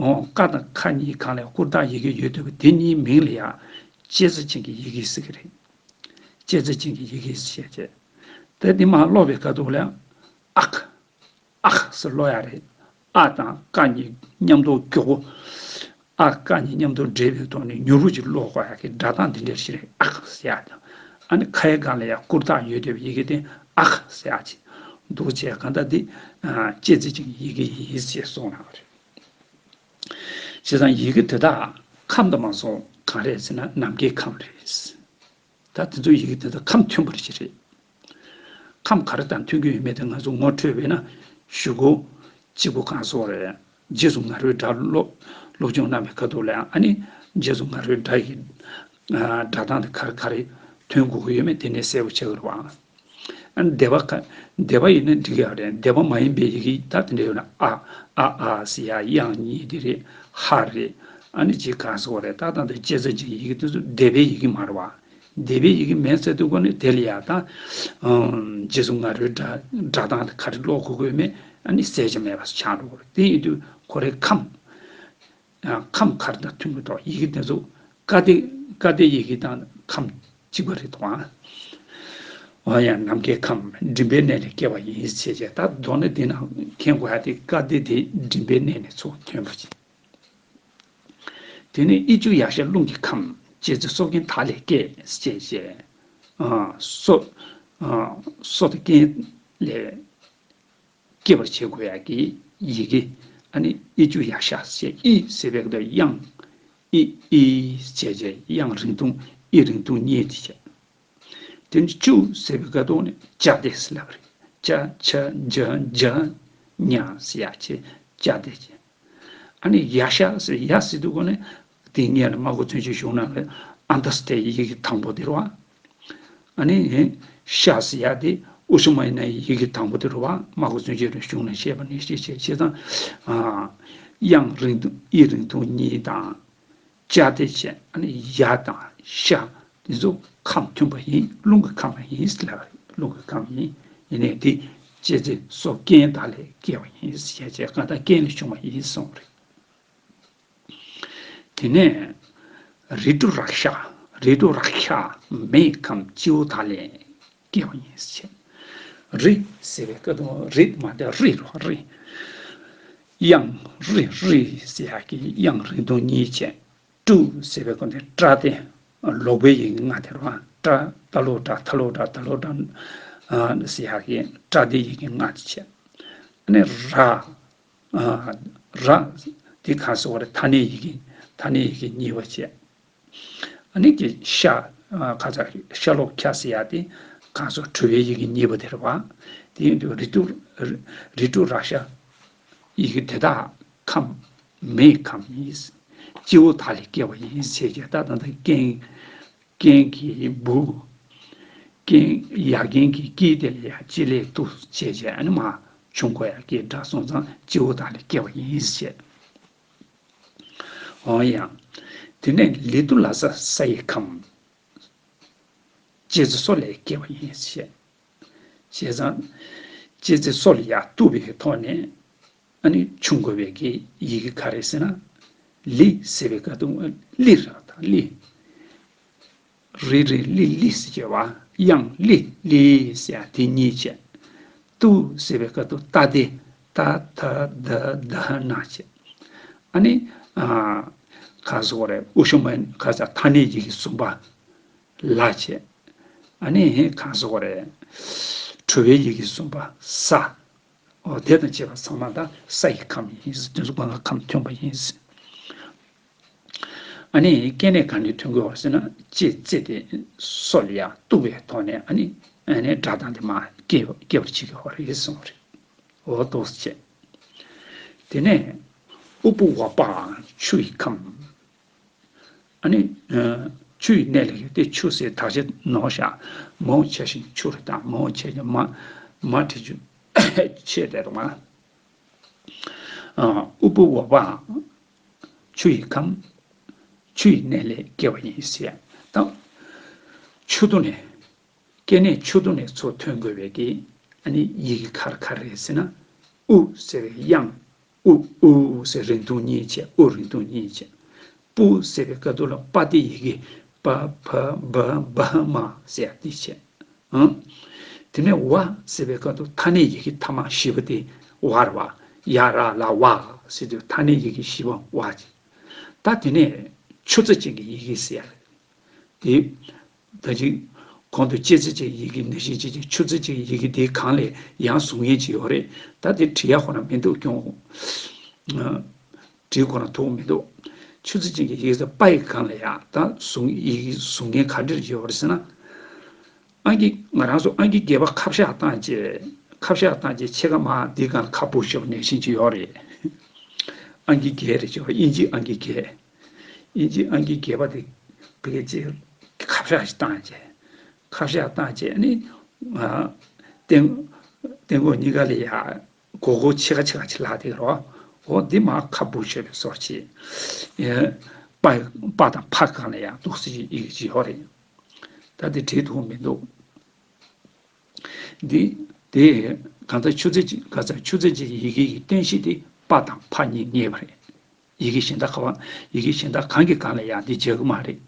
འོ། ཀ་དང་ཁ་གཉིས་སྒང་ལ་སྐུར་རྟགས་ཡི་གེ་ཡོད་དུས། དེ་གཉིས་མིང་ལ་ཡང་ལྕེ་རྩེ་ཅན་གྱི་ཡི་གེ་ཟེར་གྱི་རེད། ལྕེ་རྩེ་ཅན་གྱི་ཡི་གེ་ཞེས་བྱ། ད་འདི་མར་ཀློག་པའི་ཁ་ཐུག་ལ། ཨག་ཨག་ཟེར་ཀློག་ཡག་རེད། ཨ་དང་ཀ་གཉིས་མཉམ་དུ་མགྱོགས་པོ། ཨ་ཀ་གཉིས་མཉམ་དུ་འདྲེས་པའི་ཐོག་ནས་མྱུར་པོ་ཅིག་ཀློག་དགོས་ཡག་གི་སྒྲ་གདངས་འདི་འདྲ་ཞིག་རེད། ཨག་ཟེར་ཡག་དང་། ཨ་ནི་ཁ་ཡི་སྒང་ལ་ཡང་སྐུར་རྟགས་ཡོད་བསྡད་པའི་ཡི་གེ་དེ་ཨག་ཟེར་ཡག་ཅིག་འདུག་བྱས། གང་ལྟར་འདི་ལྕེ་རྩེ་ཅན་གྱི་ཡི་གེ་ཡིན་ཞེས་གསུངས་གནང་བ་རེད། བྱས་ཙང་ཡི་གེ་དེ་དག་ཁམས་དུ་མ་སོང་གང་རེད་ཟེར་ན། ནམ་མཁའི་ཁམས་རེད། ད་དེ་ཚོ་ཡི་གེ་དེ་དག་ཁམས་མཐུན་པ་ཞིག་རེད། ཁམས་ག་རེ་དང་མཐུན་གྱི་ཡོད་མེད་དེ་ང་ཚོ་ངོ་འཕྲོད་པས་ན། གཞུག་གུ་གཅིག་པོ་གང་སོགས་རེད། རྗེས་སུ་ང་རོའི་སྒྲ་སློབ། སློབ་སྦྱོང་གནང་བའི་ཁ་ཐུག་ལ་ཡང་། ཨ་ནི་རྗེས་སུ་ང་རོའི་སྒྲ་ཡི་སྒྲ་གདངས་དེ་ག་རེ་ག་རེ་ཐོན་དགོས་ཀྱི་ཡོད་མེད་དེ་ནས་གསལ་པོ་ཆགས་ཀྱི་རེད་པ། ཨ་ནི་སྡེ་པ་ཁ། སྡེ་པ་ཡིན་ན་འགྲིག་ཡག་རེད། སྡེ་པ་མ་ཡིན་པའི་ཡི་གེ་ད་དེ་འདྲ་ཡོད་ན། ཨ། ཨ་ཨ་ཟེར་ཡག་དབྱངས་གཉིས་དེ་རེད། ཧ་རེད། ཨ་ནི་གཅིག་གང་སོགས་རེད། ད་ད་ལྟ་ལྕེ་རྩེ་ཅན་གྱི་ཡི་གེ་དེ་ཚོ་སྡེ་པའི་ཡི་གེ་མ་རེད་པ། སྡེ་པའི་ཡི་གེ་མིན་ཟེར་དུས་ཀ་ནས་དེ་ལ་ཡང་ད། ཨམ། རྗེས་སུ་ང་རོའི་སྒྲ། སྒྲ་གདངས་དེ་ག་རེ་ཀློག་དགོས་ཀྱི་ཡོད་མེད་ཨ་ནི་གསལ་ཆ་མེད་པ་ཆགས་འགྲོ་གི་རེད། དེ་ཡིན་དུས་ཁོ་རའི་ཁམས། ཨ། ཁམས་ག་རེ་དང་མཐུན་གྱི་འདུག་ཡི་གེ་དེ་ཚོ་ཀ་སྡེ། ཀ་སྡེ་ཡི་གེ་དང་ཁམས་གཅིག་པ་རེད་དོ། ཨ། འོ་ཡ། ནམ་མཁའི་ཁམས་མགྲིན་པའི་གནས་ལས་སྐྱེ་བ་ཡིན་ཞེས་བྱས། ད་མདོར་ན་འདི་ནང་མཁྱེན་དགོས་ཡག་དེ་ཀ་སྡེ་དེ་མགྲིན་པའི་གནས་ནས་ཚུར་ཐོན་པ་ཅིག་དེ་ནས་དབྱིག་ཆུ་ཡར་ཤར་རླུང་གི་ཁམས། ལྕེ་རྩེ་སོ་རྐྱེན་དག་ལས་སྐྱེ་ཞེས་བྱས། ཨ། སོ། ཨ། སོ་དང་རྐྱེན་ལས་སྐྱེ་བར་བྱེད་དགོས་ཡག་གི་ཡི་གེ། ཨ་ནི་དབྱིག་ཆུ་ཡར་ཤར་ཞེས། དབྱིག་ཟེར་བའི་སྐབས་དབྱངས། དབྱིག་དབྱིག་ཅེས་བྱས། དབྱངས་རིང་ཐུང་། དབྱིག་རིང་ཐུང་གཉིས་དེ་བྱས། དེ་ནས་ཆུ་ཟེར་བའི་སྐབས་དུ་ནི་ཅ་སྡེ་ཟེར་ལབ་པ་རེད། ཅ་ཆ་ཇ་ཇ་ཉ་ཟེར་ཡག་བྱས། ཅ་སྡེ་བྱས། ཨ་ནི་ཡ་ཤ་ཟེར། ཡ་ཟེར་དུས་ཀ་ནི་དེ་སྔོན་ལ་སྨྲ་སྒོ་བཙུན་ཆོས་གཞུང་ནང་ལ་ཨ་མཐའ་སྟེ་ཡི་གེ་དང་པོ་དེ་རེད་པ། ཨ་ནི་ཤ་ཟེར་ཡག་དེ་ཨུ་ཤུ་མ་ཡི་ན་ཡི་གེ་དང་པོ་དེ་རེད་པ། སྨྲ་སྒོ་བཙུན་ཆོས་གཞུང་ནང་བཤད་པ་ནང་བཞིན་བྱས། བྱས་ཙང་། ཨ། དབྱངས་རིང་ཐུང་། དབྱིག་རིང་ཐུང་གཉིས་དང་། ཅ་སྡེ་བྱས། ཨ་ནི་ཡ་དང་ཤ་དེ་ཚོ་ཁམས་མཐུན་པ་ཡིན། རླུང་གི་ཁམས་ཡིན་ལབ་པ་རེད། རླུང་གི་ཁམས་ཡིན། ཡིན་ནའི་དེ་ལྕེ་རྩེ་སོ་རྐྱེན་དག་ལས་སྐྱེ་བ་ཡིན་ཞེས་བྱས། གང་ལྟར་རྐྱེན་ལས་བྱུང་བ་ཡིན་གསུངས་པ་རེད། དེ་ནས་རི་ཏྲུ་རཀྵ། རི་ཏྲུ་རཀྵ་མེའི་ཁམས་སྤྱི་བོ་དག་ལས་སྐྱེ་བ་ཡིན་ཞེས། རི་ཟེར་བའི་སྐབས་དུ་རི་མ་དེ་རི་རོ་རི། དབྱངས་རི་རི་ཟེར་ཡག་གི་དབྱངས་རིང་ཐུང་གཉིས་བྱས། ཏྲུ་ཟེར་བའི་སྐབས་དེ་ཏྲ་སྟེ། ལོག་པའི་ཡི་གེ་ལྔ་དེ་རེད་པ། ཏྲ། ཏ་ལོག་ཏྲ། ཐ་ལོག་ཏྲ། ད་ལོག་ཏྲ། ཨ། ཟེར་ཡག་གི་ཏྲ་སྟེ་ཡི་གེ་ལྔ་དེ་བྱས། ཨ་ནི་ར། ཨ། ར་དེ་གང་སོགས་རེད། ཐ་སྙད་ཡི་གེ། ཐ་སྙད་ཡི་གེ་གཉིས་པ་བྱས། ཨ་ནི་ཀྱི་ཤ། ཨ། ཁ་ཚ་ཤ་ལོག་ཁྱ་ཟེར་ཡག་དེ་གང་སོགས་གྲུབ་པའི་ཡི་གེ་གཉིས་པ་དེ་རེད་པ། དེ་ཡིན་དུས་རི་ཏྲུ། རི་ཏྲུ་རཀྵ་ཡི་གེ་དེ་དག་ཁམས་མེའི་ཁམས་ཡིན། སྤྱི་བོ་དག་ལས་སྐྱེ་བ་ཡིན་ཞེས་བྱས། ད་ད་ལྟ་རྐྱེན། རྐྱེན་གྱི་བུ། རྐྱེན། ཡ་རྐྱེན་གྱི་ཀྱི་དེ་ལ་ཡ་ལྕེ་ལས་ཏུ་བྱས་བྱས། ཨ་ནི་མར་བྱུང་དགོས་ཡག་གི་སྒྲ་སོང་ཙང་སྤྱི་བོ་དག་ལས་སྐྱེ་བ་ཡིན་ཞེས། འོ་ཡ། དེ་ནས་ལི་ཏུ་ལ་ས་ས་ཡི་ཁམས། ལྕེ་རྩེ་སོ་ལས་སྐྱེ་བ་ཡིན་ཞེས། བྱས་ཙང་ལྕེ་རྩེ་སོ་ལ་ཡ་ཏུ་བའི་ཐོག་ནས་ཨ་ནི་བྱུང་དགོས་པའི་གི་ཡི་གེ་ག་རེ་ཟེར་ན། ལི་ཟེར་བའི་སྐབས་དུ་ལི་ར་དང་ལི། རི་རི་ལི་ལི་ཟེར་བྱས་པ། དབྱངས་ལི་ལི་ཟེར་ཡག་དེ་གཉིས་བྱས། ཏུ་ཟེར་བའི་སྐབས་དུ་ཏ་སྟེ་ཏ་ཐ་ད་ད་ན་བྱས། ཨ་ནི། ཨ། གང་སོགས་རེད། ཨུ་ཤུ་མ་ག་ས་ཐ་སྙད་ཡི་གེ་གསུམ་པ། ལ་བྱས། ཨ་ནི་གང་སོགས་རེད། གྲུབ་པའི་ཡི་གེ་གསུམ་པ་ས། འོ་དེ་དང་བཅས་པ་ཚང་མ་ད་ས་ཡི་ཁམས་ཡིན། དེ་ཚོ་སྒོ་ལྔ་ཁམས་མཐུན་པ་ཡིན། ཨ་ནི་སྐྱེ་གནས་གང་འདྲ་ཐོན་དགོས་པ་ཟེར་ན། ལྕེ་རྩེ་དེ་སོ་ལ་ཡར་གཏུག་པའི་ཐོག་ནས་ཨ་ནི་ཨ་ནི་སྒྲ་གདངས་དེ་མར་སྐྱེ་སྐྱེ་བར་བྱེད་དགོས་པ་རེད་གསུངས་པ་རེད། འོ་འདུག་སེ་བྱས། དེ་ནས་དབུལ་པོ་འོག་པའང་ཆུ་ཡི་ཁམས། ཨ་ནི། ཆུ་ཡི་གནས་ལ་ཡོད་དེ། ཆུ་ཟེར་དག་ཆ་ནོར་བཞག་མང་ཆེ་ཞིང་ཆུ་རུ་དང་མང་ཆེ་ཞིང་མ་མ་དྲི་ཆུ་ཆེ་དེ་རུ་མ། དབུལ་པོ་འོག་པའང་ཆུ་ཡི་ཁམས། ཆུ་ཡི་གནས་ལས་སྐྱེ་བ་ཡིན་ཟེར། ད་ཆུ་ཐོག་ནས། སྐྱེ་གནས་ཆུ་ཐོག་ནས་ཚུར་ཐོན་དགོས་པའི་གི་ཨ་ནི་ཡི་གེ་ག་རེ་ག་རེ་རེད་ཟེར་ན། དབུ་ཟེར་བའི་དབྱངས། དབུ། དབུ་ཟེར་རིང་ཐུང་གཉིས་བྱས། དབུ་རིང་ཐུང་གཉིས་བྱས། པུ་ཟེར་བའི་སྐབས་དུ་ལ་པ་དེ་ཡི་གེ་པ་ཕ་བ་བ་མ་ཟེར་ཡ་དེ་བྱས། ཨང་། དེ་ནས་བ་ཟེར་བའི་སྐབས་དུ་ཐ་སྙད་ཡི་གེ་ཐ་མ་བཞི་པོ་དེ་ཝ་ར་ཝ་ཡ་ར་ལ་ཝ་ཟེར་དུས་ཐ་སྙད་ཡི་གེ་བཞི་པོ་ཝ་བྱས། ད་དེ་ནས་ཆུ་རྩི་ཅན་གྱི་ཡི་གེ་ཟེར་ཡ་རེད། དེ། ད་ཅིག་གོང་དུ་ལྕེ་རྩེ་གཅིག་ཡི་གེ་ནང་བཞིན་བྱས་ཀྱི་ཆུ་རྩེ་གཅིག་ཡི་གེ་དེའི་སྒང་ལ་ཡང་གཟུགས་བརྙན་ཅིག་ཡོད་རེད། ད་དེ་བྲི་ཡ་ཁོ་ན་མི་འདུག་ཀྱང་། བྲི་ཁོ་ན་ཐུབ་མི་འདུག་ཆུ་རྩེ་གཅིག་གི་ཡི་གེ་པ་ཡི་སྒང་ལ་ཡང་ད་གཟུགས་ཡི་གེ་གཟུགས་བརྙན་ག་འདྲ་ཡོད་རེད་ཟེར་ན། ཨང་ཀི་ང་རང་ཚོ་ཨང་ཀི་བརྒྱད་པ་ཁ་བཤད་བཏང་རྗེས། ཁ་བཤད་བཏང་རྗེས་ཕྱེད་ཀ་མར་འདི་སྒང་ལ་ཁ་སྦུབ་ཤོར་ནང་བཞིན་ཅིག་ཡོད་རེད། ཨང་ཀི་བརྒྱད་རེད་ཅེས་པ་དབྱིན་ཇི་ཨང་ཀི་བརྒྱད། དབྱིན་ཇི་ཨང་ཀི་བརྒྱད་པ་དེ་བི་ཀའི་ཅིག་ཁ་བཤད་ཞིག་བཏང་རྗེས། ཁ་བཤད་བཏང་རྗེས་ནི། ཨ། སྟེང་སྟེང་སྒོ་གཉིས་ཀ་ལ་ཡ་སྒོར་སྒོར་ཕྱེད་ཀ་ཕྱེད་ཀ་ཅིག་ལྷག་བསྡད་རོ། འོ་འདི་མར་ཁ་སྦུབ་ཤོར་བའི་བཟོ་ཅིག་ཨེ། པ་པ་དང་ཕ་སྒང་ལ་ཡ་འདུག་སེ་ཡི་གེ་ཅིག་ཡོད་རེད། ད་དེ་བྲིས་ཐུབ་མི་འདུག་འདི་དེ་གང་ལྟར་ཆུ་ཚོད་གཅིག་ག་ཚ་ཆུ་ཚོད་གཅིག་ཡི་གེ་ཡི་སྟོན་གཞི་དེ་པ་དང་ཕ་གཉིས་ངེས་པ་རེད། ཡི་གེ་གཞན་དག་ག་བ། ཡི་གེ་གཞན་དག་གང་གི་སྒང་ལ་ཡང་འདི་བྱེད་ཀྱི་མ་རེད།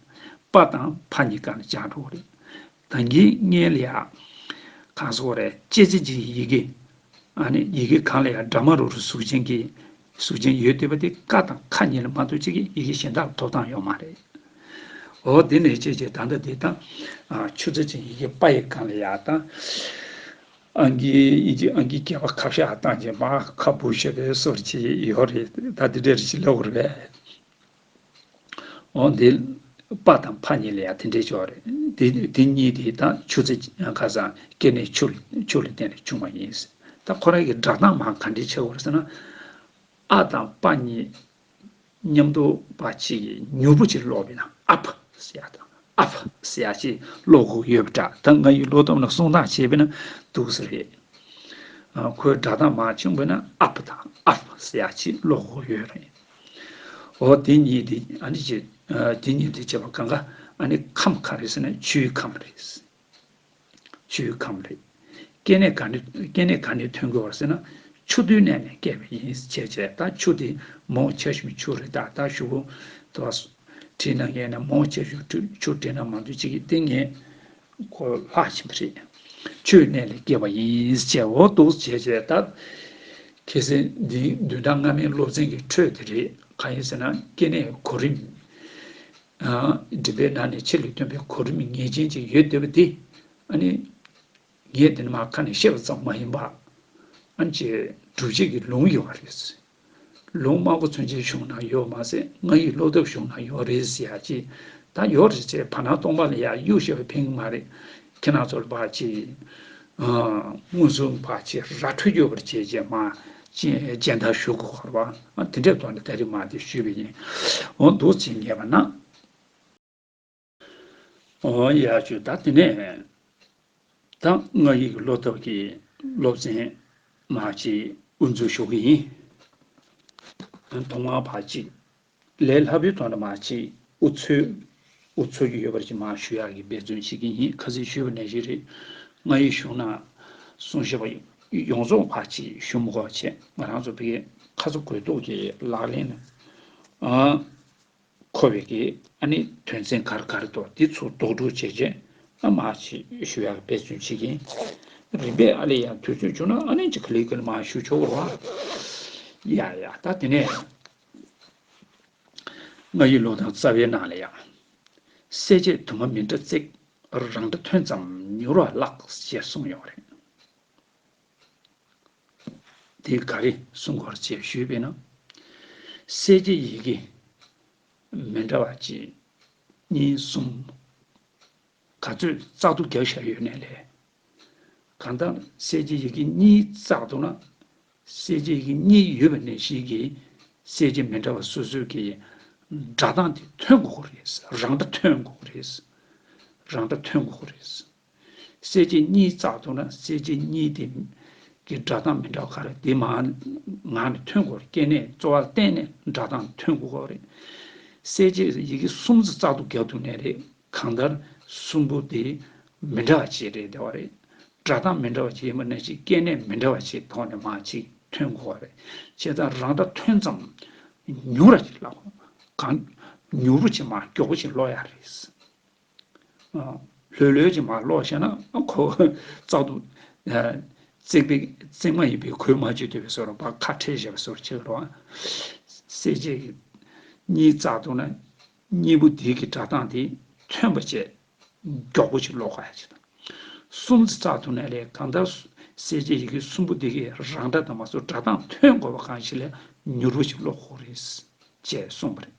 པ་དང་ཕ་གཉིས་སྒང་ལ་སྦྱར་འགྲོ་གི་རེད། ད་གིན་སྔོན་ལ་ཡང་། གང་ཟེར་དགོས་རེད། ལྕེ་རྩེ་གཅིག་ཡི་གེ་ཨ་ནི་ཡི་གེ་སྒང་ལ་ཡང་སྒྲ་མ་རུ་རུ་གཟུགས་ཅན་གྱི། གཟུགས་ཅན་ཡོད་བསྡད་པ་དེ་ཀ་དང་ཁ་གཉིས་ལ་མ་གཏོགས་གཅིག་གི་ཡི་གེ་གཞན་དག་ལ་ཐོབ་ཐང་ཡོད་མ་རེད། འོ་དེ་ནས་བྱས་རྗེས་ད་ལྟ་དེ་དང་། ཨ། ཆུ་ཚོད་ཅན་ཡི་གེ་པ་ཡི་སྒང་ལ་ཡ་དང་། ཨང་ཀི་དབྱིན་ཇི་ཨང་ཀི་བརྒྱད་པ་ཁ་བཤད་བཏང་རྗེས་མར་ཁ་སྦུབ་ཤོར་བའི་བཟོ་ཅིག་ཡོད་རེད། ད་དེ་འདྲ་རེ་ཞིག་ལབ་དགོས་རེད་པས། འོ་འདི་པ་དང་ཕ་གཉིས་ལ་ཡང་དེ་འདྲའི་ཅིག་ཡོད་རེད། དེ་དེ་གཉིས་དེ་ད་ཆུ་ཚོད་ཁ་སང་སྐྱེ་གནས་ཆུ་ཆུ་ལ་བརྟེན་ནས་བྱུང་བ་ཡིན། ད་ཁོ་རང་གི་སྒྲ་གདངས་མར་ག་འདྲས་ཆགས་ཡོད་རེད་ཟེར་ན། ཨ་དང་པ་གཉིས་མཉམ་དུ་པ་གཅིག་གིས་མྱུར་པོ་ཅིག་ཀློག་པ་ཡིན་ན་ཨ་ཕ་ཟེར་ཡ་དང་ཨ་ཕ་ཟེར་ཡ་ཅིག་ཀློག་དགོས་ཡོད་པ་འདྲ། ད་ང་ཡི་ཀློག་སྟངས་ལ་གསུང་སྟངས་བྱས་པ་ཡིན་ན་འདུག་སེ་རེད། ཨ། ཁོའི་སྒྲ་གདངས་མར་བྱུང་བ་ཡིན་ན་ཨ་ཕ་དང་ཨ་ཕ་ཟེར་ཡ་ཅིག་ཀློག་དགོས་ཡོད་རེད། འོ་དེ་གཉིས་དེ་ཨ་ནི་ཅིག་ཨ། དེ་གཉིས་དེ་བྱས་པ་གང་ག་ཨ་ནི་ཁམས་ག་རེ་ཟེར་ན་ཆུའི་ཁམས་རེད། ཆུའི་ཁམས་རེད། སྐྱེ་གནས་ག་ནས་སྐྱེ་གནས་ག་ནས་ཐོན་དགོས་པ་ཟེར་ན། ཆུ་རྡུལ་གནས་ནས་སྐྱེས་པ་ཡིན་བྱས་བྱས། ད་ཆུ་དེ་མང་ཆེ་ཤོས་ཆུ་རེད། ད་ད་ཞུ་བོ་དོ་བྲིས་ན་ངས་ན་མང་ཆེ་ཤོས་ཆུ་ཆུ་བྲིས་ན་མང་དུ་ཅིག་གི་སྟེང་ངས་ཁོ་ལྷག་ཕྱིན་པ་རེད། ཆུའི་གནས་ལས་སྐྱེས་པ་ཡིན་བྱས། འོ་འདུག་བྱས་བྱས། ད་གལ་སྲིད་འདི་བདུན་ཕྲག་སྔ་མའི་སློབ་ཚན་གྱི་འཕྲོས་དེ་རེད། གང་ཡིན་ཟེར་ན་སྐྱེ་གནས་གོ་རིམ། ཨ། འགྲེལ་པའི་ནང་ནས་ཆེད་ལས་སྟོན་པའི་གོ་རིམ་ངེས་ཅན་ཅིག་ཡོད་བསྡད་པ་དེ། ཨ་ནི། ངས་དེ་ནི་མ་ཁ་ནས་བཤད་པ་ཙམ་མ་ཡིན་པ། ཨ་ནི་ཅིག་སྒྲུབ་བྱེད་ཀྱི་ལུང་ཡོད་པ་རེད། ལུང་མང་པོ་ཚུན་ཆད་གཞུང་ན་ཡོད་མ་ཟད་ང་ཡི་སློབ་དེབ་གཞུང་ན་ཡོད་རེད་ཟེར་ཡ་ཅིག་ད་ཡོད་རེད་ཅེས་བར་སྣང་སྟོང་པ་ལ་ཡ་གཡུག་བཤད་པ་ཕན་གི་མ་རེད། ཁྱེད་རང་ཚོར་ཕར་ཅིག་ཨ། མངོན་སུམ་ཕར་ཅིག་ར་འཕྲོད་རྒྱུ་བར་བྱས་རྗེས་མ་ཅིག་སྦྱན་བདག་ཞུ་དགོས་པ། ཨ། དེ་འདྲའི་ཐོག་ནས་ད་རེས་མ་དེ་ཞུས་པ་ཡིན། འོ་འདུག་ཅིག་ངེས་པ་ན། འོ་ཡ་ཞུ། ད་དེ་ནས་ད་ང་ཡི་སློབ་ཐབས་ཀྱི་སློབ་ཚན་མ་ཅིག་དབུ་འཛུགས་ཞུ་གི་ཡིན། ཐོག་མར་ཕར་ཅིག་ལས་སླ་པོའི་ཐོག་ནས་མ་ཅིག་དབུ་ཚུགས་དབུ་ཚུགས་ཀྱི་ཡོད་པར་ཅིག་མ་ཞུ་ཡག་གི་འབད་བརྩོན་བྱེད་ཀྱི་ཡིན། ཁ་སང་ཞུས་པ་ནང་བཞིན་རེད། ང་ཡི་གཞུང་ན་གསུང་བཤད་པ་ཡོངས་རྫོགས་ཕར་ཅིག་ཞུ་མི་དགོས་པ་བྱས། ང་རང་ཚོ་བོད་སྐད་ཁ་ཚ་དགོས་གཏུགས་ཀྱི་ལག་ལེན་ནས། ཨ། མཁོ་བའི་གི་ཨ་ནི་དོན་ཚན་ག་རེ་ག་རེ་འདུག་འདི་ཚོ་རྡོག་རྡོག་བྱས་རྗེས་ཨ་མ་ཞིག་ཞུ་ཡག་འབད་བརྩོན་བྱེད་ཀྱིན། རིམ་པས་ཨ་ལས་ཡང་དུས་ཚོད་བྱུང་ན་ཨ་ནི་ཅིག་ག་ལེ་ག་ལེ་མ་ཞུ་ཆོག་རོགས། ཡ་ཡ། ད་དེ་ནས་ང་ཡི་ལོ་དང་རྩ་བའི་ནང་ལ་ཡང་། གསལ་བྱེད་དུ་མ་མི་འདྲ་བརྩེགས། རང་སྒྲ་ཐོན་ཙམ་མྱུར་བ་ལགས་ཞེས་གསུངས་ཡོད་རེད། དེ་ག་རེ་གསུང་དགོས་རེད་ཅེས་ཞུས་པས་ན། གསལ་བྱེད་ཡི་གེ་མི་འདྲ་བ་གཅིག་གཉིས་གསུམ་ག་ཚོད་བཙག་འཐུ་རྒྱག་བཞག་ཡོད་ནའི་ལས། གང་ལྟར་གསལ་བྱེད་ཡི་གེ་གཉིས་བཙག་འདུག་ན། གསལ་བྱེད་ཡི་གེ་གཉིས་ཡོད་པ་ནང་བཞིན་གྱི་གསལ་བྱེད་མི་འདྲ་བ་སོ་སོའི་གི་སྒྲ་གདངས་དེ་ཐོན་དགོས་ཀྱི་རེད། རང་སྒྲ་ཐོན་དགོས་ཀྱི་རེད། རང་སྒྲ་ཐོན་དགོས་ཀྱི་རེད། གསལ་བྱེད་གཉིས་བཙག་འདུག་ན་གསལ་བྱེད་གཉིས་དེ་གི་སྒྲ་གདངས་མི་འདྲ་བ་ག་རེ་དེ་མར་ངག་ནས་ཐོན་དགོས་རེད། སྐྱེ་གནས་གཙོ་བོར་བརྟེན་ནས་སྒྲ་གདངས་ཐོན་དགོས་ཀྱི་རེད། གསལ་བྱེད་ཡི་གེ་གསུམ་ཙམ་བཙག་འཐུ་རྒྱག་འདུག་ནའི་རེད། གང་ལྟར་གསུམ་པོ་དེ་མི་འདྲ་བ་ཅིག་རེད་བསྡད་པ་རེད། སྒྲ་གདངས་མི་འདྲ་བ་ཅིག་ཡིན་པ་ནང་བཞིན་སྐྱེ་གནས་མི་འདྲ་བ་ཅིག་ཐོག་ནས་མར་ཅིག་ཐོན་དགོས་པ་རེད། བྱས་ཙང་རང་སྒྲ་ཐོན་ཙམ་མྱུར་ར་ཅིག་ལབ། གང་མྱུར་པོ་ཅིག་མར་མགྱོགས་པོ་ཅིག་ཀློག་ཡ་རེད། ལྷོད་ལྷོད་ཅིག་མར་ཀློག་བྱས་ན་ཁོ་བཙག་འཐུ་བརྩེགས་པའི་བརྩེགས་མ་ཡིན་པའི་གོས་མ་བརྗོད་བསྡད་པའི་བཟོ་འདྲ་པ་ཁ་བྲལ་བཞག་པའི་བཟོ་འདྲ་ཅིག་རེད་བ། གསལ་བྱེད་གཉིས་བཙག་འདུག་ན་གཉིས་པོ་དེ་གི་སྒྲ་གདངས་དེ་ཐོན་པ་བྱས། མགྱོགས་པོ་ཅིག་ཀློག་དགོས་ཡ་ཅིག་དང་། གསུམ་ཙམ་བཙག་འདུག་ནའི་ལས། གང་ལྟར་གསལ་བྱེད་ཡི་གེ་གསུམ་པོ་དེ་གི་རང་སྒྲ་དང་མ་སོགས་སྒྲ་གདངས་ཐོན་དགོས་པ་གང་ཞིག་ལས་མྱུར་པོ་ཅིག་ཀློག་དགོས་རེད་ཅེས་གསུངས་པ་རེད།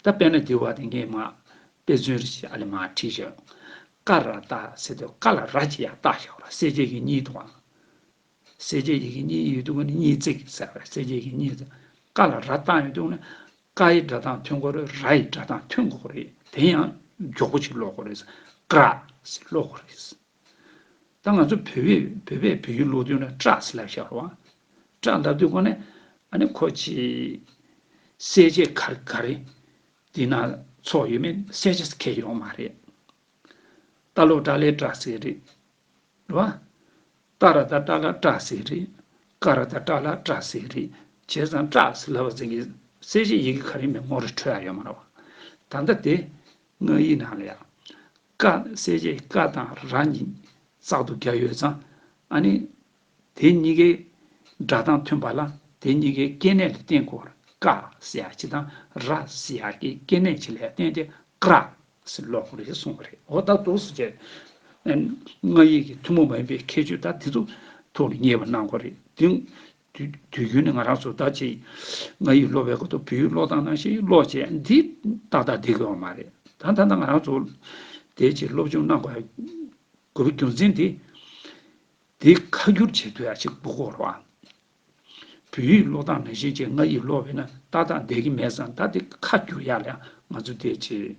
ད་དཔེར་ན་དེ་བ་དེ་ངས་མར་དཔེ་མཚོན་རེ་ཞིག་ཨ་ལས་མར་བྲིས་བཞག་ཀ་ར་ཏ་ཟེར་དུས་ཀ་ལ་ར་ཅིག་ཡར་བཏགས་བཞག་པ་རེད། གསལ་བྱེད་ཡི་གེ་གཉིས་འདུག་ག་གསལ་བྱེད་ཡི་གེ་གཉིས་ཡོད་དུས་ནི་གཉིས་བརྩེགས་ཟེར་བ་རེད། གསལ་བྱེད་ཡི་གེ་གཉིས་བརྩེགས། ཀ་ལ་ར་བཏགས་ཡོད་དུས་ནི་ཀ་ཡི་སྒྲ་གདངས་ཐོན་དགོས་རེད། ར་ཡི་སྒྲ་གདངས་ཐོན་དགོས་རེད། དེ་ཡང་མགྱོགས་པོ་ཅིག་ཀློག་དགོས་རེད། ཀྲ་ཟེར་ཀློག་དགོས་རེད། ད་ང་ཚོ་བོད་པས་བོད་པས་བོད་ཡིག་ཀློག་དུས་ན་ཀྲ་ཟེར་ལབ་བཞག་རེད་བ། ཀྲ་ལབ་དུས་ཀ་ནས་ཨ་ནི་ཁོ་ཅིག་གསལ་བྱེད་ག་ག་རེ་དེ་ན་ཚོགས་ཡོད་མེད་གསལ་ཆ་ཁེལ་ཡོང་མ་རེད། ཏ་ལོ་ཏྲ་ལའི་ཏྲ་ཟེར་རེད། རེད་བ། ཏ་ར་ཏ་ཏྲ་ལ་ཏྲ་ཟེར་རེད། ཀ་ར་ཏ་ཏྲ་ལ་ཏྲ་ཟེར་རེད། བྱས་ཙང་ཏྲ་ཟེར་ལབ་པ་ཙམ་གྱིས་གསལ་བྱེད་ཡི་གེ་ག་རེ་མིན་ངོ་རེ་འཕྲོད་ཡ་ཡོད་མ་རེད་བ། ད་ལྟ་དེ་སྔགས་ཡིག་ནང་ལ་ཡ། ཀ་གསལ་བྱེད་ཀ་དང་ར་གཉིས་བཙག་འདུ་རྒྱག་ཡོད་ཙང་། ཨ་ནི་དེ་གཉིས་ཀའི་སྒྲ་གདངས་ཐོན་པ་ལ་དེ་གཉིས་ཀའི་སྐྱེ་གནས་ལ་བརྟེན་དགོས་པར་ཀ་ཟེར་ཡ་གཅིག་དང་ར་ཟེར་ཡ་གི་སྐྱེ་གནས་གཅིག་ལ་བརྟེན་ཏེ་ཀྲ་ཟེར་ཀློག་དགོས་རེད་གསུངས་པ་རེད། འོ་ད་འདུག་སེ་བྱས། སྔགས་ཡིག་གི་ཐུན་མོང་མ་ཡིན་པའི་ཁྱད་ཆོས་ད་དེ་ཚོ་ཐོག་ནས་ངེས་པ་གནང་དགོས་རེད། དེ་དུས་དུས་རྒྱུན་ནས་ང་རང་ཚོ་ད་ཅིག་སྔགས་ཡིག་ཀློག་པའི་སྐབས་དུ་བོད་ཡིག་ཀློག་སྟངས་ནང་བཞིན་ཀློག་བྱས་འདི་ཏག་ཏག་བསྡད་དགོས་པ་མ་རེད། ད་ད་ལྟ་ང་རང་ཚོ་དེ་ཅིག་སློབ་སྦྱོང་གནང་དགོས་དགོས་པའི་རྒྱུ་མཚན་དེ། དེ་ཁ་བསྒྱུར་བྱེད་དུས་ཡ་ཅིག་དགོས་ཀྱི་རེད་བ། བོད་ཡིག་ཀློག་སྟངས་ནང་བཞིན་ཅིག་སྔགས་ཡིག་ཀློག་པས་ན་ཏག་ཏག་བསྡད་ཀྱི་མེད་ཙང་། ད་དེ་ཁ་བསྒྱུར་ཡ་ལ་ཡང་ང་ཚོ་དེ་ཅིག་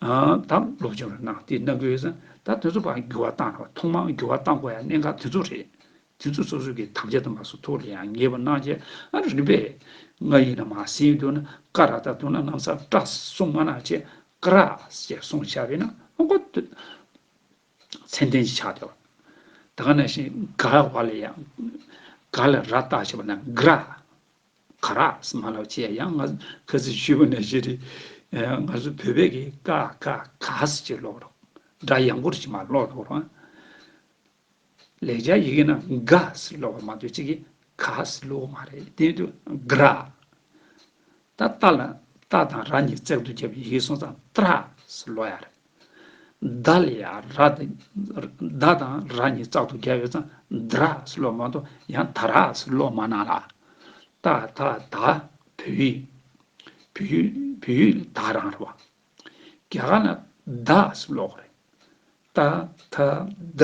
ཨ་ད་སློབ་སྦྱོང་རེ་གནང་དེ་གནང་གི་ཡོད་ཙང་། ད་དེ་ཚོ་ཕར་འགྱུར་བ་བཏང་རོགས། ཐོག་མར་འགྱུར་བ་བཏང་དགོས་ཡ་གནད་འགག་དེ་ཚོ་རེད། དེ་ཚོ་སོ་སོ་གི་དམ་བཅའ་དང་མ་སོ་ཐོག་ལ་ཡང་ངེས་པ་གནང་བྱས། ཨ་རིམ་པས་སྔགས་ཡིག་ནང་མར་ཟིན་འདུག་ན་ཀ་ར་ད་འདུག་ན་ལམ་སང་ཀྲ་གསུངས་མ་གནང་བྱས་ཀྲ་ཞེས་གསུངས་བཞག་པས་ན་ཨ་ཁོ་ཚད་ལྡན་ཅིག་ཆགས་བསྡད་པ། ད་ག་ནང་བཞིན་ག་བ་ལ་ཡང་ག་ལ་ར་བཏགས་བྱས་པ་ན་ག་ར། ག་ར་ཟེར་མ་ལབ་བྱས་ཡང་ང་ཁ་སང་ཞུས་པ་ནང་བཞིན་རེད། ང་ཚོ་བོད་པས་ཀྱི་ཀ་ཁ་ག་ཟེར་ཅིག་ཀློག་རོགས། སྒྲ་ཡངས་པོ་རེ་ཅིག་མར་ཀློག་རོགས་རང་། ལེགས་སྦྱར་ཡི་གེ་ནང་ག་ཟེར་ཀློག་པ་མ་གཏོགས་ཅིག་གིས་ག་ཟེར་ཀློག་མ་རེད། དེ་དུས་ག་ར། ད་ཏ་ལ་ཏ་དང་ར་གཉིས་བརྩེགས་འདུ་བརྒྱབ་པའི་ཡི་གེ་སོང་ཙང་ཏྲ་ཟེར་ཀློག་ཡ་རེད། ད་ལ་ཡ་ར་དེ་ད་དང་ར་གཉིས་བརྩེགས་འདུ་བརྒྱབ་ཡོད་ཙང་ད་ར་ཟེར་ཀློག་མ་གཏོགས་ཡང་ད་ར་ཟེར་ཀློག་མ་གནང་ལ། ཏ་ད་ད་བོད་ཡིག་བོད་ཡིག་བོད་ཡིག་ད་རང་རེད་བ། རྒྱ་གར་ན་ད་ཟེར་ཀློག་རེད། ཏ་ཐ་ད་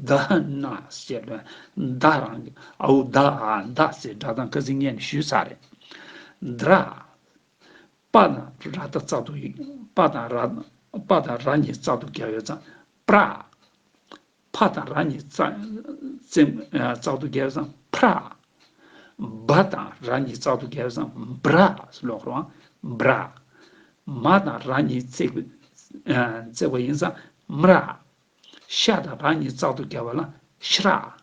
ད་ན་ཟེར་ལ་ད་རང་གི་ཨའུ་ད་ཨ་ད་ཟེར་སྒྲ་གདངས་ཁ་སང་ངས་ནས་ཞུས་ཚར་རེད། དྲ། པ་དང་ར་ད་བརྩེགས་འདུ་པ་དང་ར་པ་དང་ར་གཉིས་བརྩེགས་འདུ་རྒྱག་ཡོད་ཙང་པྲ། ཕ་དང་ར་གཉིས་བརྩེགས་བརྩེགས་འདུ་རྒྱག་ཡོད་ཙང་ཕྲ། བ་དང་ར་གཉིས་བརྩེགས་འདུ་རྒྱག་ཡོད་ཙང་བྲ་ཟེར་ཀློག་རོགས། བྲ། མ་དང་ར་གཉིས་བརྩེགས་བརྩེགས་པ་ཡིན་ཙང་མྲ། ཤ་དང་ར་གཉིས་བརྩེགས་འདུ་བརྒྱབ་པ་ལ་ཤྲ།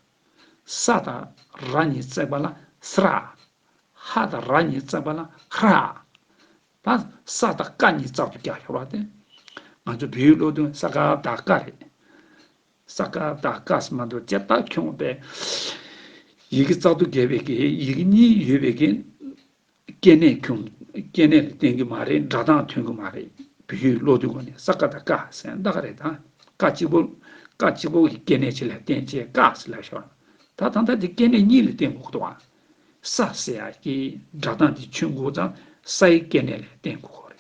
ས་དང་ར་གཉིས་བརྩེགས་པ་ལ་སྲ། ཧ་དང་ར་གཉིས་བརྩེགས་པ་ལ་ཧྲ། ད་ས་དང་ཀ་གཉིས་བརྩེགས་འདུ་རྒྱག་ཡོད་རེད་དེ། ང་ཚོ་བོད་ཡིག་ཀློག་དུས་ས་ཀ་བཏགས་ཀ་རེད། ས་ཀ་བཏགས་ཀ་ཟེར་མ་གཏོགས་ཅི་ལྟར་ཁྱོང་པས། ཡི་གེ་བརྩེགས་འདུ་བརྒྱབ་པའི་གི་ཡི་གེ་གཉིས་ཡོད་པའི་གི་སྐྱེ་གནས་ཁྱོང་། སྐྱེ་གནས་ལ་བརྟེན་གྱི་མ་རེད། སྒྲ་གདངས་ཐོན་གྱི་མ་རེད། བོད་ཡིག་ཀློག་དུས་སྒོ་ནས་ས་ཀ་དང་ཀ་ཟེར་ད་ག་རེད་ད། ཀ་གཅིག་པོ་ཀ་གཅིག་པོ་གི་སྐྱེ་གནས་གཅིག་ལ་བརྟེན་བྱས་ཀ་ཟེར་ལབ་ཤོག་ད་ད་ལྟ་དེ་སྐྱེ་གནས་གཉིས་ལ་བརྟེན་དགོས་ཀྱི་འདུག་བ། ས་ཟེར་ཡག་གི་སྒྲ་གདངས་དེ་ཆོད་དགོས་ཙང་སའི་སྐྱེ་གནས་ལ་བརྟེན་དགོས་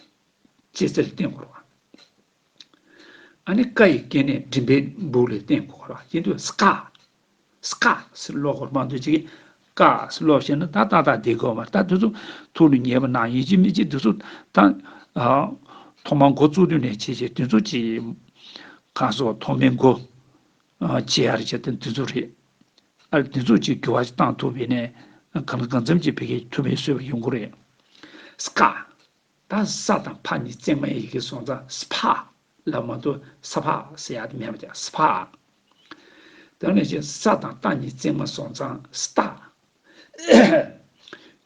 ཀྱི་རེད། སྐྱེ་ས་ལ་བརྟེན་དགོས་རེད་བ། ཨ་ནི་ཀ་ཡི་སྐྱེ་གནས་མགྲིན་པའི་སྦུག་ལ་བརྟེན་དགོས་རེད་བ། ཡིན་དུས་སྐ། སྐ་ཟེར་ཀློག་དགོས་མ་གཏོགས་ཅིག་གིས་སྐ་ཟེར་ཀློག་བྱས་ན་ད་ཏག་ཏག་བསྡད་དགོས་མ་རེད། ད་དེ་ཚོ་ཐུགས་ལ་ངེས་པ་གནང་། ཡིན་གཅིག་མིན་གཅིག་དེ་ཚོ་ད་ཨ་ཐོག་མར་འགོ་བཙུགས་དུས་ནས་བྱས་བྱས་དེ་ཚོ་ཅིག་གང་སོགས་ཐོག་མའི་འགོ་ཨ་བྱེད་ཡ་རེད་བྱས་ཏེ་དེ་ཚོ་རེད། ཨ་དེ་ཚོ་ཅིག་འགྱུར་བ་ཅིག་བཏང་ཐུབ་པ་ཡིན་ན་གང་ལ་གང་འཚམ་ཅིག་བེད་སྤྱོད་ཐུབ་པའི་བཟོ་འདྲ་ཡོང་གི་རེད། སྐ། ད་ས་དང་ཕ་གཉིས་བརྩེགས་མའི་ཡི་གེ་སོང་ཙང་སྤ་ལབ་མ་གཏོགས་ས་ཕག་ཟེར་ཡག་དེ་མེད་པ་ཀྱང་སྤ། དེ་ནས་ཅིག་ས་དང་ཏ་གཉིས་བརྩེགས་མ་སོང་ཙང་སྟ།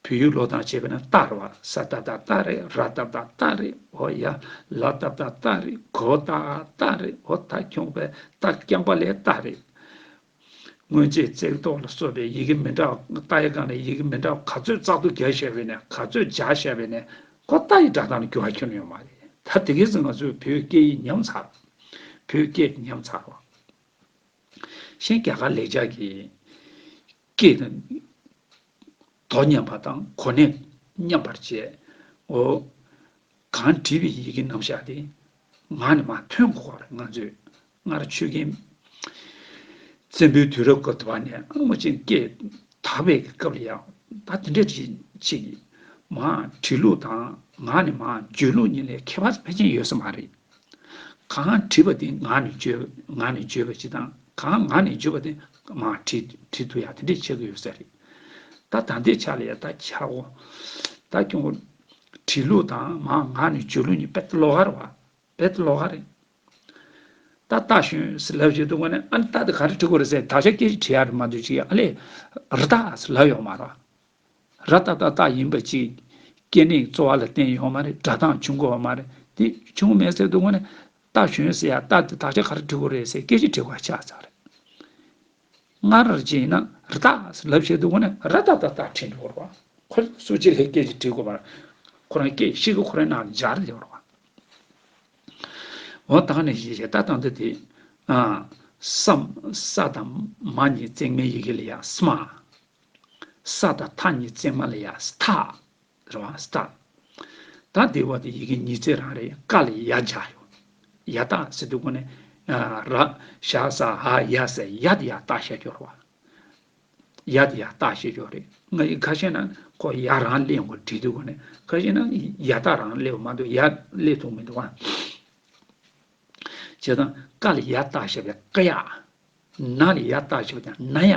བོད་ཡིག་ཀློག་སྟངས་བྱས་པ་ཡིན་ན་སྟ་རེད་བ། ས་ཏ་བཏགས་སྟ་རེད། ར་ཏ་བཏགས་རྟ་རེད། འོ་ཡ། ལ་ཏ་བཏགས་ལྟ་རེད། གོ་ཏ་སྟ་རེད། འོ་ད་ཁྱོད་པས་རྟ་རྐྱང་པ་ལ་སྟ་རེད། སྔོན་ཆད་བརྩེགས་འདོགས་ལ་སོགས་པའི་ཡི་གེ་མི་འདྲ་བ། རྟ་ཡི་སྒང་ལ་ཡི་གེ་མི་འདྲ་བ་ག་ཚོད་བཙག་འཐུ་རྒྱག་བཞག་པ་ཡིན་ན། ག་ཚོད་སྦྱར་བཞག་པ་ཡིན་ན། ཁོ་རྟ་ཡི་སྒྲ་གདངས་ལ་འགྱུར་བ་ཁྱོན་ནས་ཡོད་མ་རེད། ད་དེ་ག་ཙམ་ང་ཚོས་བོད་སྐད་ཡིག་ཉམས་ཚར། བོད་སྐད་ཉམས་ཚར་བ། གཞན་རྒྱ་གར་ལེགས་སྦྱར་གྱི་སྐད་དང་མདོ་མཉམ་པ་དང་གོ་གནས་མཉམ་པར་བྱས། འོ། གང་བྲིས་པའི་ཡི་གེ་རྣམ་གཞག་དེ་ངག་ནས་མར་ཐོན་དགོས་པ་རེད། ང་ཚོས་སྔར་ཆོས་རྒྱལ་བཙན་པོའི་དུས་རབས་སྐབས་དུ་བ་ནས་ཨ་ནི་མ་ཅིག་སྐད་དག་པའི་སྐབས་ལ་ཡང་ད་དེ་འདྲ་ཅིག་ཅིག་མར་བྲིས་ལུགས་དང་ངག་ནས་མར་བརྗོད་ལུགས་གཉིས་ལ་ཁྱད་པར་ཕལ་ཆེར་ཡོད་ས་མ་རེད། གང་བྲིས་པ་དེ་ངག་ནས་བརྗོད། ངག་ནས་བརྗོད་པ་ཅིག་དང་། གང་ངག་ནས་བརྗོད་པ་དེ་མར་བྲིས་བྲིས་ཐུབ་ཡག་དེ་འདྲས་ཆགས་ཀྱི་ཡོད་ས་རེད། ད་ད་ལྟའི་ཆ་ལ་ཡ་ད་ཆ་འོ། ད་ཁྱོད་བྲིས་ལུགས་དང་མར་ངག་ནས་བརྗོད་ལུགས་གཉིས་དཔེ་ལོགས་ཀ་རེད་བ། དཔེ་ལོགས་ཀ་རེད། ད་རྟ་ཞོན་ཟེར་ལབ་བྱེད་དུས་སྒོ་ནས་ཨ་ནི་རྟ་དེ་ག་རེ་བྲི་དགོས་རེད་ཟེར་དག་ཆ་སྐད་ཆ་དྲི་ཡག་རེད་མ་གཏོགས་ཅིག་ཨ་ལས་རི་རྟ་ཟེར་ལབ་ཡོད་མ་རེད། ར་ཏ་བཏགས་རྟ་ཡིན་པ་ཅིག་སྐྱེ་གནས་གཙོ་བོ་ལ་བརྟེན་ཡོད་མ་རེད། སྒྲ་གདངས་བྱུང་དགོས་པ་མ་རེད། དེ་བྱུང་མེད་ཟེར་དུས་སྒོ་ནས་རྟ་ཞོན་ཟེར་ཡག་རྟ་དེ་དག་ཆ་ག་རེ་འབྲི་དགོས་རེད་ཟེར་སྐད་ཆ་འདྲི་དགོས་ཆགས་ཚར་རེད། སྔར་བྱས་ན་རི་དྭགས་ལབ་བྱེད་དུས་སྒོ་ནས་ར་ཏ་བཏགས་རྟ་བྲིས་འགྲོ་དགོས་རེད་བ། ཁོ་སུ་གཅིག་ལ་སྐད་ཆ་འདྲི་དགོས་པ་རེད། ཁོ་རང་སྐད་ཤེས་ཀྱི་ཁོ་རང་ནང་སྦྱར་ཡོད་རེད་བ། འོ་ད་ནས་ཞེས་བྱས་ད་ད་འདི་དེ། ཨ། ས། ས་དང་མ་གཉིས་བརྩེགས་མའི་ཡི་གེ་ལ་ཡ་སྨ། ས་དང་ཐ་གཉིས་བརྩེགས་མ་ལ་ཡ་སྟ། རེད་བ། སྟ། ད་འདི་བ་དེ་ཡི་གེ་ཉིས་བརྩེགས་རང་རེད། ཀ་ལ་ཡ་སྦྱར་ཡོད། ཡ་བཏགས་ཟེར་དུས་སྒོ་ནས། ཨ། ར་ཞ་ས་འ་ཡ་ཟེར་ཡ་དེ་ཡ་བཏགས་བཞག་ཡོད་རེད་བ། ཡ་དེ་ཡ་བཏགས་བཞག་ཡོད་རེད། ང་ཡི་ཁ་ཤས་ན་ཁོ་ཡ་རང་སླེབས་ཡོང་གི་བྲིས་དུས་སྒོ་ནས། ཁ་ཤས་ན་ཡ་བཏགས་རང་སླེབས་མ་འདུག་ཡ་སླེབས་ཐུབ་མི་འདུག་བ། བྱས་ཙང་ཀ་ལ་ཡ་བཏགས་བཞག་པའི་ཀ་ཡ། ན་ལ་ཡ་བཏགས་བཞག་པའི་ན་ཡ།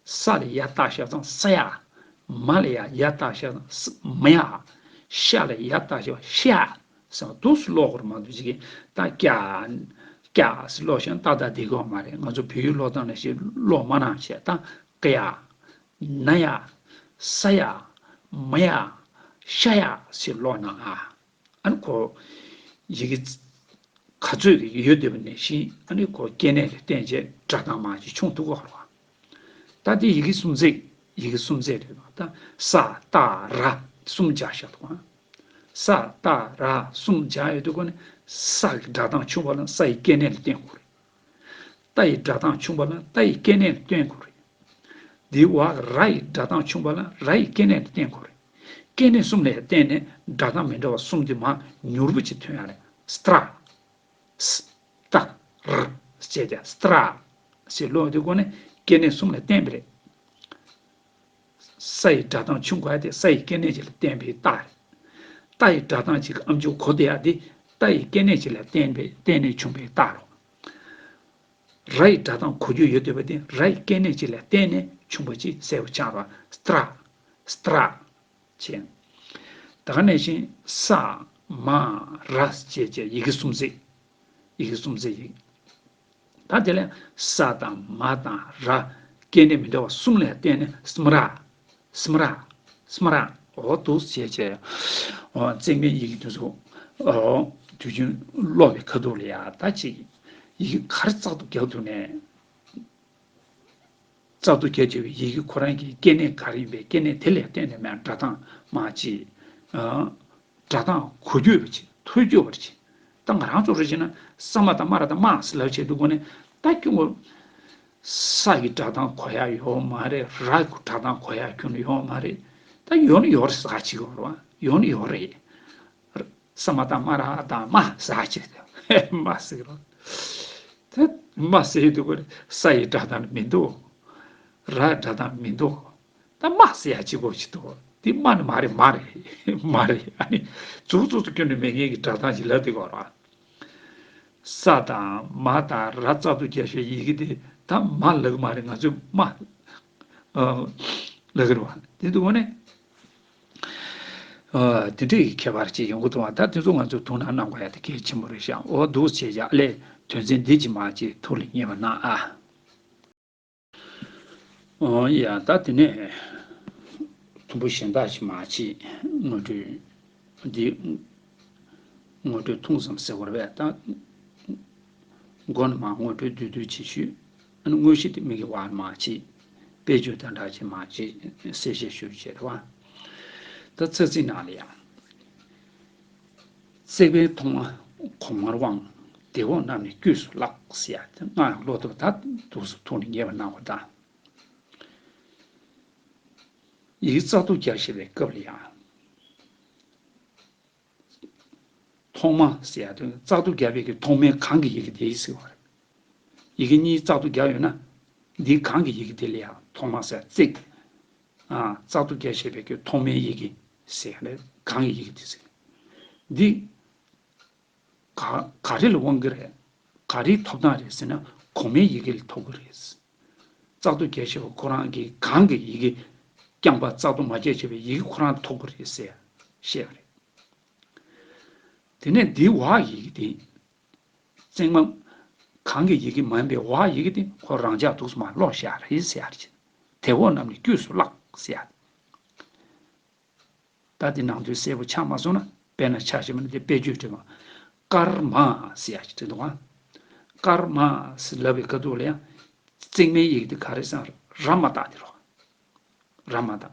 ས་ལ་ཡ་བཏགས་བཞག་ཙང་ས་ཡ། མ་ལ་ཡ་ཡ་བཏགས་བཞག་ཙང་ས། མ་ཡ། ཤ་ལ་ཡ་བཏགས་བཞག་པ་ཤ་ཡ། ཟེར་བ་འདུག་སེ་ཀློག་དགོས་རེད་མ་གཏོགས་ཅིག་གིས་ད་ཀྱ། ཀྱ་ཟེར་ཀློག་བཞག་ན་ཏག་ཏག་བསྡད་ཀྱི་ཡོད་མ་རེད། ང་ཚོ་བོད་ཡིག་ཀློག་སྟངས་ནང་བཞིན་ཀློག་མ་གནང་བྱས་ད་ཀ་ཡ། ན་ཡ། ས་ཡ། མ་ཡ། ཤ་ཡ་ཟེར་ཀློག་གནང་ཨ། ཨ་ནི་ཁོ་ཡི་གེ་ག་ཚོད་ཡོད་བསྡད་པ་ནང་བཞིན་ཨ་ནི་ཁོ་སྐྱེ་གནས་ལ་བརྟེན་བྱས་སྒྲ་གདངས་མར་ཅིག་བྱུང་ཐུབ་ཀྱི་ཡོད་རེད་བ། ད་དེ་ཡི་གེ་སུམ་བརྩེགས། ཡི་གེ་སུམ་བརྩེགས་རེད་བ། ད་ས་ཏ་ར་གསུམ་སྦྱར་བཞག་འདུག་ག་ས་ཏ་ར་གསུམ་སྦྱར་ཡོད་དུས་སྒོ་ནས་ས་གི་སྒྲ་གདངས་ཆུང་བ་ལ་ས་ཡི་སྐྱེ་གནས་ལ་བརྟེན་དགོས་རེད། ཏ་ཡི་སྒྲ་གདངས་ཆུང་བ་ལ་ཏ་ཡི་སྐྱེ་གནས་ལ་བརྟེན་དགོས་རེད། དེའི་བར་ར་ཡི་སྒྲ་གདངས་ཆུང་བ་ལ་ར་ཡི་སྐྱེ་གནས་ལ་བརྟེན་དགོས་རེད། སྐྱེ་གནས་གསུམ་ལ་བརྟེན་ནས་སྒྲ་གདངས་མི་འདྲ་བ་གསུམ་དེ་མར་མྱུར་པོ་ཅིག་ཐོན་ཡ་རེད། སྟྲ། ས། ཏ། ར། ཟེར་ཏེ་སྟྲ། ཟེར་ཀློག་དུས་སྒོ་ནས་སྐྱེ་གནས་གསུམ་ལ་བརྟེན་པ་རེད། ས་ཡི་སྒྲ་གདངས་ཆུང་དགོས་ཡ་དེ་ས་ཡི་སྐྱེ་གནས་གཅིག་ལ་བརྟེན་པའི་ཏ་རེད། ཏ་ཡི་སྒྲ་གདངས་གཅིག་གི་ཨམ་ཅོག་གོ་བསྡད་ཡ་དེ་ཏ་ཡི་སྐྱེ་གནས་གཅིག་ལ་བརྟེན་པའི་བརྟེན་ནས་བྱུང་བའི་ཏ་རེད། ར་ཡི་སྒྲ་གདངས་གོ་རྒྱུ་ཡོད་བསྡད་པ་དེ་ར་ཡི་སྐྱེ་གནས་གཅིག་ལ་བརྟེན་ནས་བྱུང་བ་ཅིག་གསལ་པོ་ཆགས་པ། སྟྲ། སྟྲ། བྱས། ད་ག་ནང་བཞིན་ས། མ། ར་བྱས་བྱས་ཡི་གེ་སུམ་བརྩེགས། ཡི་གེ་སུམ་བརྩེགས་ཡིན། ད་དེ་ལས་ས་དང་མ་དང་ར་སྐྱེ་གནས་མི་འདྲ་བ་གསུམ་ལ་བརྟེན་ནས་སྨ་ར། སྨ་ར། སྨ་ར། འོ་འདུག་སེ་བྱས་བྱས། འོ་བརྩེགས་མའི་ཡི་གེ་དེ་ཚོ། འོ་དུས་རྒྱུན་ཀློག་པའི་ཁ་ཐུག་ལ་ཡ་ད་ཅིག་ཡི་གེ་ག་རེ་བཙག་འཐུ་རྒྱག་ཐུབ་ནའི། བཙག་འཐུ་རྒྱག་བྱས་པའི་ཡི་གེ་ཁོ་རང་གི་སྐྱེ་གནས་ག་རེ་ཡིན་པའི་སྐྱེ་གནས་དེ་ལ་བརྟེན་ནས་མར་སྒྲ་གདངས་མར་ཅིག་ཨ། སྒྲ་གདངས་གོ་རྒྱུ་ཡོད་པ་ཅིག་ཐོས་རྒྱུ་ཡོད་པ་ཅིག་ད་ང་རང་ཚོ་རེ་བྱས་ན་ས་མ་དང་སྨ་ར་དང་སྨ་ཟེར་ལབ་བྱས་འདུག་གོ་ནས་ད་ཁྱོད་ངོ་ ས་ཀྱི་སྒྲ་གདངས་གོ་ཡག་ཡོད་མ་རེད། ར་གི་སྒྲ་གདངས་གོ་ཡག་ཁྱོན་ནས་ཡོད་མ་རེད། ད་ཡོད་ནི་ཡོད་རེད་ཟེར་གཅིག་ཡོད་རེད་བ། ཡོད་ནི་ཡོད་རེད། ས་མ་བཏགས་སྨ་ར་བཏགས་སྨྲ་ཟེར་གཅིག་རེད། སྨྲ་ཟེར་རོ། ད་སྨྲ་ཟེར་དུས་ཀོ་རེད། ས་ཡི་སྒྲ་གདངས་མི་འདུག་ར་སྒྲ་གདངས་མི་འདུག་ད་སྨྲ་ཟེར་ཡག་གཅིག་པོ་ཅིག་འདུག་འདི་སྨྲ་ནི་མ་རེད། མ་རེད། མ་རེད། ཨ་ནི་ཙུག་ཙུག་ཙུག་ཁྱོན་ནས་མེད་མཁན་གྱི་སྒྲ་གདངས་ཅིག་ལབ་བསྡད་ཀྱི་ཡོད་རེད་བ། ས་དང་མ་དང་ར་བཙག་འཐུ་རྒྱག་ཤེས་ཡི་གེ་དེ་ད་མ་ལབ་ཀྱི་མ་རེད། ང་ཚོས་སྨྲ་ལབ་ཀྱི་རེད་བ། དེ་འདུག་གོ་ནས། དེ་འདྲའི་ཁྱད་པར་ཅིག་ཡོང་གི་འདུག་བ། ད་དེ་ཚོ་ང་ཚོས་དོ་སྣང་གནང་དགོས་ཡ་དེ་གལ་ཆེན་པོ་རེད་ཤག་འོ་འདུག་བྱས་ཀྱང་ཨ་ལས་དོན་ཚན་འདི་ཅིག་མ་ཅིག་ཐུགས་ལ་ངེས་པ་གནང་ཨ། ཨོ་ཡ། ད་དེ་ནས་ཐུམ་བུ་གཞན་དག་ཅིག་མ་ཅིག་ངོ་སྤྲོད་འདི་ངོ་སྤྲོད་ཐུང་ཙམ་ཟེར་བ་རེད་པས། ད་མགོ་ནས་མར་ངོ་སྤྲོད་བསྡུས་བསྡུས་ཅིག་ཞུས། ཨ་ནི་དངོས་གཞི་དེ་མིག་གི་བར་མ་ཅིག་དཔེ་བརྗོད་དང་སྦྲགས་ཅིག་མ་ཅིག་གསལ་བཤད་ཞུ་བྱས་རེད་བ། ད་ཚིག་རྩིས་ནང་ལ་ཡང་། བརྩེགས་པའི་ཐོག་མ་གོང་མར་དབང་། དེ་འོག་རྣམས་ནི་དཀྱུས་སུ་བརླག་ཟེར་ཡ་དེ་སྔ་ཡང་ཀློག་ཐུབ། ད་འདུག་སེ་ཐུགས་ལ་ངེས་པ་གནང་བ་དང་། ཡི་གེ་བཙག་འཐུ་རྒྱག་བྱེད་པའི་སྐབས་ལ་ཡང་། ཐོག་མ་ཟེར་ཡ་དེ་བཙག་འཐུ་རྒྱག་པའི་གི་ཐོག་མའི་གང་གི་ཡི་གེ་དེ་ཡིས་ཟེར་བ་རེད། ཡི་གེ་གཉིས་བཙག་འཐུ་རྒྱག་ཡོད་ན། འདིའི་གང་གི་ཡི་གེ་དེ་ལ་ཡང་ཐོག་མ་ཟེར་བརྩེགས། ཨ། བཙག་འཐུ་རྒྱག་བྱེད་པའི་གི་ཐོག་མའི་ཡི་གེ་ཟེར་ཡ་ལས་གང་གི་ཡི་གེ་དེ་ཟེར། འདི་ག་ག་རེ་ལ་དབང་གི་རེད། ག་རེའི་ཐོབ་ཐང་རེད་ཟེར་ན་གོང་མའི་ཡི་གེ་ལ་ཐོབ་གི་རེད། བཙག་འཐུ་རྒྱག་བྱེད་པ་ཁོ་རང་གི་གང་གི་ཡི་གེ་རྐྱང་པ་བཙག་འཐུ་མ་རྒྱག་བྱེད་པའི་ཡི་གེ་ཁོ་རང་ཐོབ་གི་རེད་ཟེར་བཤད་པ་རེད། དེ་ནས་འདིའི་འོག་ཡི་གེ་དེ། བརྩེགས་མ་གང་གི་ཡི་གེ་མ་ཡིན་པའི་འོག་ཡི་གེ་དེ་ཁོ་རང་འཇགས་འདུག་སེ་མར་ཀློག་བཞག་རེད་ཟེར་ཡ་རེད། དེ་འོག་རྣམས་ནི་དཀྱུས་སུ་བརླག་ཟེར་ཡ། ད་དེ་ནང་དོན་གསལ་པོ་ཆགས་མ་སོང་ན་དཔེར་ན་ཆ་བཞག་པ་ན་དེ་དཔེ་བརྗོད་འབྲི་བ། ཀརྨ་ཟེར་ཡ་ཞིག་བྲིས་འདུག་ག་ཀརྨ་ཟེར་ལབ་པའི་ཁ་ཐུག་ལ་ཡང་བརྩེགས་མའི་ཡི་གེ་དེ་ག་རེ་ཟེར་ན་ར་མ་བཏགས་དེ་རེད། ར་མ་བཏགས།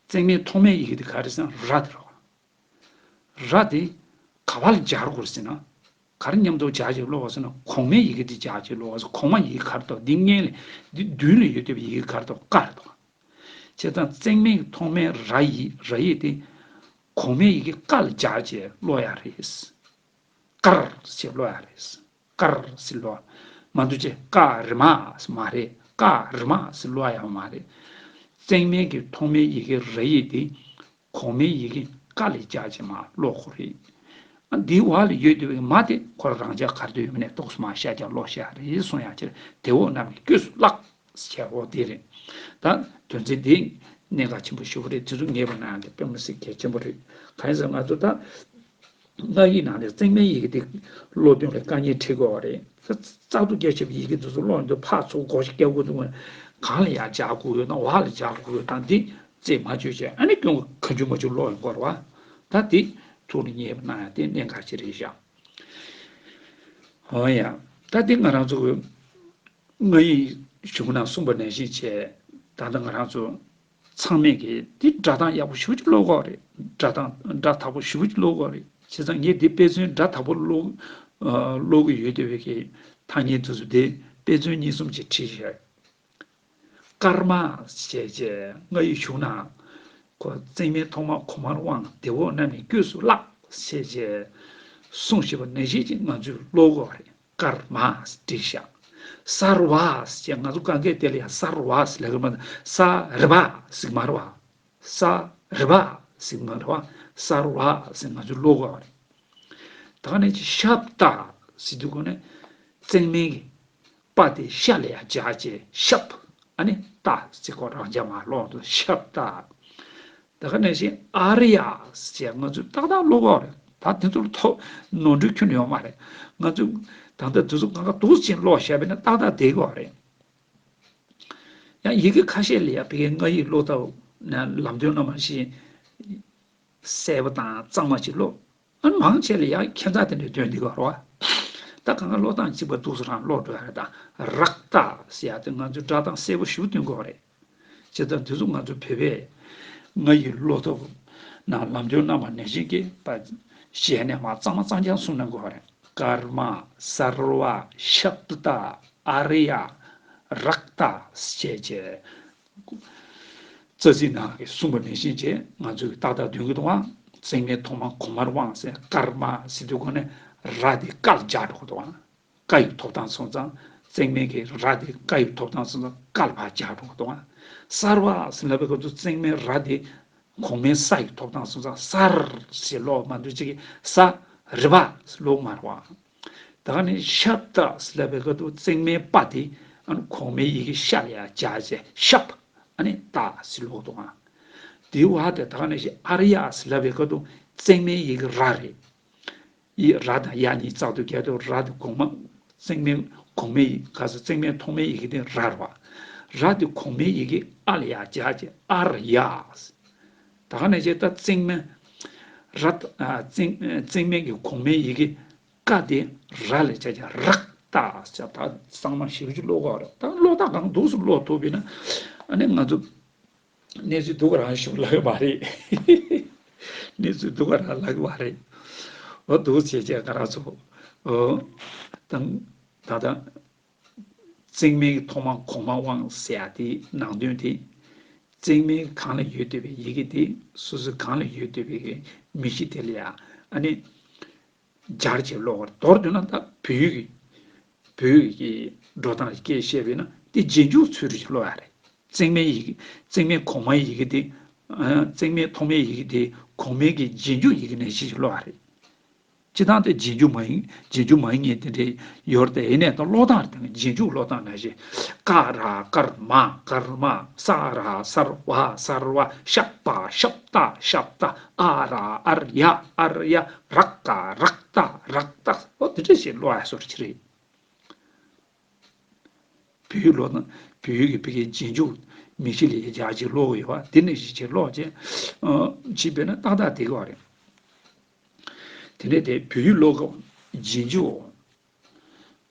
བརྩེགས་མའི་ཐོག་མའི་ཡི་གེ་དེ་ག་རེ་ཟེར་ན་ར་དེ་རེད། ར་དེ་ག་པར་སྦྱར་དགོས་ཟེར་ན། ག་རེ་མཉམ་དུ་སྦྱར་བྱས་ཀློག་པ་ཟེར་ན་གོང་མའི་ཡི་གེ་དེ་སྦྱར་བྱས་ཀློག་པ་ཟེར། གོང་མ་ཡི་གེ་ག་རེ་འདུག་འདི་སྔོན་ལ་འདི་མདུན་ལ་ཡོད་བསྡད་པའི་ཡི་གེ་ག་རེ་འདུག་ཀ་རེད་འདུག་བྱས་ཙང་བརྩེགས་མའི་ཐོག་མའི་ར་ཡིག་ར་ཡིག་དེ་གོང་མའི་ཡི་གེ་ཀ་ལ་སྦྱར་བྱས་ཀློག་ཡ་རེད། ཀར་ཟེར་ཀློག་ཡ་རེད། ཀར་ཟེར་ཀློག་མ་འདུག་ཅེས་ཀ་རི་མ་ཟེར་མ་རེད། ཀ་རི་མ་ཟེར་ཀློག་ཡ་མ་རེད། བརྩེགས་མའི་གི་ཐོག་མའི་ཡི་གེ་ར་ཡིག་དེ་གོང་མའི་ཡི་གེ་ཀ་ལ་སྦྱར་བྱས་མར་ཀློག་དགོས་རེད། ཨ། འདིའི་འོག་ལ་ཡོད་བསྡད་པའི་མ་དེ་ཁོ་རང་རང་འཇགས་ག་རེ་ཡོད་མེད་ནས་ཏོག་ཙམ་མར་ཤར་རྒྱག་ཀློག་བྱ་རེད་གསུང་ཡ་ཕྱིར་དེ་འོག་རྣམས་ནི་དཀྱུས་སུ་བརླག་ཟེར་འོ་དེ་རེད། ད་དོན་ཚན་འདི་གནད་འགག་ཆེན་པོ་ཞེ་པོ་རེད། དེ་ཚོ་ངེས་པར་གནང་ཡ་དེ་དཔེ་མི་སྲིད་གལ་ཆེན་པོ་རེད། གང་ཡིན་ཟེར་ན་ང་ཚོ་ད་སྔགས་ཡིག་ནང་ནས་བརྩེགས་མའི་ཡི་གེ་དེ་ཀློག་དུས་ལ་དཀའ་ངལ་འཕྲད་ཀྱི་ཡོད་རེད། བཙག་འཐུ་རྒྱག་བྱེད་པའི་ཡི་གེ་འདི་ཚོ་ཀློག་དུས་ཕར་ཚུར་སྒོ་ཕྱེ་རྒྱག་དགོས་འདུག་གང་ལ་ཡར་སྦྱར་དགོས་ཡོད་དང་འོག་ལ་སྦྱར་དགོས་ཡོད་དང་འདི་རྩིས་མ་བརྗོད་བྱས་ཨ་ནི་སྐྱོན་གང་བྱུང་མ་བྱུང་ཀློག་ཡོང་གི་ཡོད་རེད་བ། ད་འདི་ཐུགས་ལ་ངེས་པ་གནང་ཡ་དེ་གནད་འགག་ཅིག་རེད་ཤག་འོ་ཡ། ད་འདི་ང་རང་ཚོ་གི་སྔགས་ཡིག་གཞུང་ནང་གསུངས་པ་ནང་བཞིན་བྱས། ད་ལྟ་ང་རང་ཚོ་ཚང་མས་ཀྱིས་འདི་སྒྲ་གདངས་ཡག་པོ་ཞེ་པོ་ཅིག་ཀློག་དགོས་རེད། སྒྲ་གདངས་སྒྲ་དག་པོ་ཞེ་པོ་ཅིག་ཀློག་དགོས་རེད། བྱས་ཙང་ངས་འདི་དཔེ་མཚོན་སྒྲ་དག་པོ་ཀློག་ཨ། ཀློག་གི་ཡོད་བསྡད་པའི་གི་ཐ་སྙད་དེ་ཚོ་འདི་དཔེ་མཚོན་གཉིས་གསུམ་ཅིག་བྲིས་བཞག་ཀརྨ་ཞེས་བྱས་སྔགས་ཡིག་གཞུང་ནང་ཁོ་བརྩེགས་མའི་ཐོག་མ་གོང་མར་དབང་། དེ་འོག་རྣམས་ནི་དཀྱུས་སུ་བརླག་ཞེས་བྱས་གསུངས་བཞག་པ་ནང་བཞིན་ཅིག་ང་ཚོས་ཀློག་དགོས་རེད། ཀརྨ་བྲིས་ཤག་སརྦ་ཟེར་ང་ཚོ་གང་གས་དེ་ལ་ཡང་སརྦ་ཟེར་ལབ་ཀྱི་མ་རེད། ས་རི་བ་ཟེར་གྱི་མ་རེད་བ། ས་རི་བ་ཟེར་གྱི་མ་རེད་བ། སརྦ་ཟེར་ང་ཚོ་ཀློག་དགོས་རེད། ད་ག་ནས་ཅིག་ཤབྡ་ཟེར་དུས་གོ་ནས་བརྩེགས་མའི་གི་པ་དེ་ཤ་ལ་ཡང་སྦྱར་བྱས་ཤབ། ཨ་ནི་ཏ་ཟེར་ཁོ་རང་འཇགས་མར་ཀློག་འདུག་ཤབྡ། ད་ག་ནང་བཞིན་ཨཱརྱ་ཟེར་ང་ཚོས་ཏག་ཏག་ཀློག་གི་ཡོད་རེད། ད་དེ་ཚོར་ཐོག་ནོར་འཁྲུལ་ཁྱོན་ནས་ཡོད་མ་རེད། ང་ཚོས་ད་ལྟ་དེ་ཚོ་གང་ག་འདུག་སེ་ཀློག་བཞག་པ་ཡིན་ན་ཏག་ཏག་བསྡད་ཀྱི་ཡོད་རེད། ཡང་ཡི་གེ་ཁ་ཤས་ལ་ཡང་བོད་སྐད་སྔགས་ཡིག་ཀློག་སྟངས་ལམ་སྟོན་སྣ་མང་ཞིག་གསལ་པོ་དང་གཙང་མ་ཞིག་ཀློག་ཨ་ནི་མང་ཆེ་ལ་ཡང་ཁྱད་མཚར་དེ་འདྲ་སྟོན་བསྡད་ཀྱི་ཡོད་རེད་བ། ད་གང་ག་ཀློག་སྟངས་གཅིག་པ་འདུག་སེ་རང་ཀློག་འགྲོ་ཡ་རེད། ད་རཀྟ་ཟེར་ཡ་དེ་ང་ཚོས་སྒྲ་གདངས་གསལ་པོ་ཞེ་པོ་སྟོན་གྱི་ཡོད་རེད། བྱས་ཙང་དེ་ཚོ་ང་ཚོ་བོད་པས་སྔགས་ཡིག་ཀློག་ཐབས་ནང་ལམ་སྟོན་གནང་བ་ནང་བཞིན་གྱི་པ་ཞལ་ནས་མར་གཙང་མ་གཙང་རྐྱང་གསུང་གནང་དགོས་པ་རེད། ཀརྨ། སརྦ། ཤབྡ། ཨཱརྱ། རཀྟ་ཞེས་བྱས། རྩ་ཚིག་ནང་གི་གསུངས་པ་ནང་བཞིན་བྱས་ང་ཚོས་ཏག་ཏག་འདོན་གྱི་འདུག་ཨང་། བརྩེགས་མའི་ཐོག་མ་གོང་མར་དབང་ཟེར། ཀརྨ་ཟེར་དུས་གོ་ནས་ར་དེ་ཀ་ལ་སྦྱར་འགྲོ་གི་འདུག་ཨང་། ཀ་ཡི་ཐོབ་ཐང་སོང་ཙང་། བརྩེགས་མའི་གི་ར་དེ་ཀ་ཡི་ཐོབ་ཐང་སོང་ཙང་ཀ་ལ་ཕར་སྦྱར་འགྲོ་གི་འདུག་ཨང་། སརྦ་ཟེར་ལབ་པའི་སྐབས་སུ་བརྩེགས་མའི་ར་དེ་གོང་མའི་ས་ཡི་ཐོབ་ཐང་སོང་ཙང་སར་ཟེར་ཀློག་མ་འདུག་ཅིག་གི་ས་རི་བ་ཟེར་ཀློག་མ་རེད་བ། ད་ག་ནས་ཤབ་ཏ་ཟེར་ལབ་པའི་སྐབས་སུ་བརྩེགས་མའི་པ་དེ་ཨ་ནི་གོང་མའི་ཡི་གེ་ཤ་ལ་ཡ་སྦྱར་བྱས་ཤབ་ཨ་ནི་ཏ་ཟེར་ཀློག་འདུག་ཨང་། དེའི་བར་དེ་ད་ག་ནས་ཤི་ཨར་ཡ་ཟེར་ལབ་པའི་སྐབས་སུ་བརྩེགས་མའི་ཡི་གེ་ར་རེད། ཡི་ར་དང་ཡ་གཉིས་བཙག་ཏུ་བཀལ་དུས་ར་དེ་གོང་མ་བརྩེགས་མའི་གོང་མའི་ཡི་ག་ས་བརྩེགས་མའི་ཐོག་མའི་ཡི་གེ་དེ་ར་རེད་བ། ར་དེ་གོང་མའི་ཡི་གེ་ཨ་ལ་ཡ་སྦྱར་བྱས་ཨར་ཡ། ད་ག་ནས་ཤི་ད་བརྩེགས་མའི་ར་ཨ་བརྩེགས་བརྩེགས་མའི་གི་གོང་མའི་ཡི་གེ་ཀ་དེ་ར་ལ་སྦྱར་བྱས་རཀྟ་ཟེར། ད་གཙང་མ་ཞེ་པོ་ཅིག་ཀློག་གི་ཡོད་རེད། ད་ཀློག་སྟངས་གང་འདུག་སེ་ཀློག་ཐུབ་པ་ཡིན་ན་ཨ་ནི་ང་ཚོ་གནས་ཚུལ་སྡུག་ག་རང་ཞིག་ལབ་ཀྱི་མ་རེད། གནས་ཚུལ་སྡུག་ག་རང་ལབ་ཀྱི་མ་རེད། འོ་འདུག་བྱས་བྱས་ང་རང་ཚོ་འོ་དང་ད་ལྟ་བརྩེགས་མའི་ཐོག་མ་གོང་མ་དབང་ཟེར་ཡ་དེ་ནང་དོན་དེ་བརྩེགས་མའི་སྒང་ལ་ཡོད་བསྡད་པའི་ཡི་གེ་དེ་སོ་སོའི་སྒང་ལ་ཡོད་བསྡད་པའི་མི་གཤིས་དེ་ལ་ཡ་ཨ་ནི་སྦྱར་བྱས་ཀློག་པ་རེད། མདོར་བསྡུས་ན་ད་བོད་ཡིག་གི་བོད་ཡིག་གི་འགྲོ་སྟངས་ཀྱི་སྐད་བཤད་པས་ན་དེ་རྗེས་འཇུག་ཚུལ་དུ་ཞིག་ཀློག་ཡ་རེད། བརྩེགས་མའི་ཡི་གེ་བརྩེགས་མའི་གོང་མའི་ཡི་གེ་དེ་ཨ་བརྩེགས་མའི་ཐོག་མའི་ཡི་གེ་དེ་གོང་མའི་གི་རྗེས་འཇུག་ཡི་གེ་ནང་བཞིན་ཞིག་ཀློག་ཡ་རེད། སྤྱིར་བཏང་དེ་རྗེས་འཇུག་མ་ཡིན་རྗེས་འཇུག་མ་ཡིན་མཁན་དེ་འདྲ་ཡོད་རེད་དེ། ཡིན་ནའི་ད་ཀློག་སྟངས་དེ་རྗེས་འཇུག་ཀློག་སྟངས་ནང་བཞིན་ཀ་ར་ཀརྨ་ཀརྨ། ས་ར་སརྦ་སརྦ། ཤ་པ་ཤབ་ཏ་ཤབ་ཏ། ཨ་ར་ཨར་ཡ་ཨར་ཡ། རཀ་རཀྟ་རཀྟ། འོ་དེ་འདྲ་ཞིག་ཀློག་ཡ་བཟོ་འདྲ་ཅིག་རེད། བོད་ཡིག་ཀློག་སྟངས་བོད་ཡིག་གི་ཕ་གིའི་རྗེས་འཇུག་མིང་གཞི་ལ་ཡ་སྦྱར་ཅིག་ཀློག་ཡོད་པ་དེ་ནང་བཞིན་བྱས་ཀློག་བྱས་ཨ་བྱས་པས་ན་ཏག་ཏག་བསྡད་ཀྱི་ཡོད་རེད། དེ་ནས་དེ་བོད་ཡིག་ཀློག་སྐབས་རྗེས་འཇུག་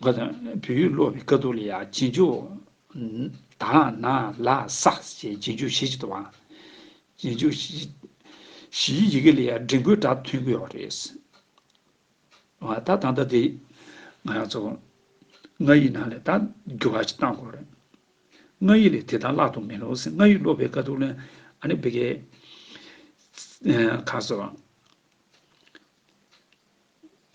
ག་དང་བོད་ཡིག་ཀློག་པའི་སྐབས་དུས་ལ་ཡ་རྗེས་འཇུག་ད་ན་ལ་ས་ཞེས་རྗེས་འཇུག་བཞི་ཅིག་འདུག་པ། རྗེས་འཇུག་བཞི་བཞིའི་ཡི་གེ་ལ་ཡ་འགྲེང་བུའི་སྒྲ་ཐོན་གྱི་ཡོད་རེད། ད་ད་ལྟ་དེ་ང་རང་ཚོ་སྔགས་ཡིག་ནང་ལ་ད་འགྱུར་བ་ཞིག་བཏང་དགོས་རེད། སྔགས་ཡིག་ལས་དེ་ལྟར་བརླག་ཏུ་མེད་ལོ་ཟེར། སྔགས་ཡིག་ཀློག་པའི་སྐབས་དུས་ལ་ཨ་ནི་བི་གའི་ཁ་སོ།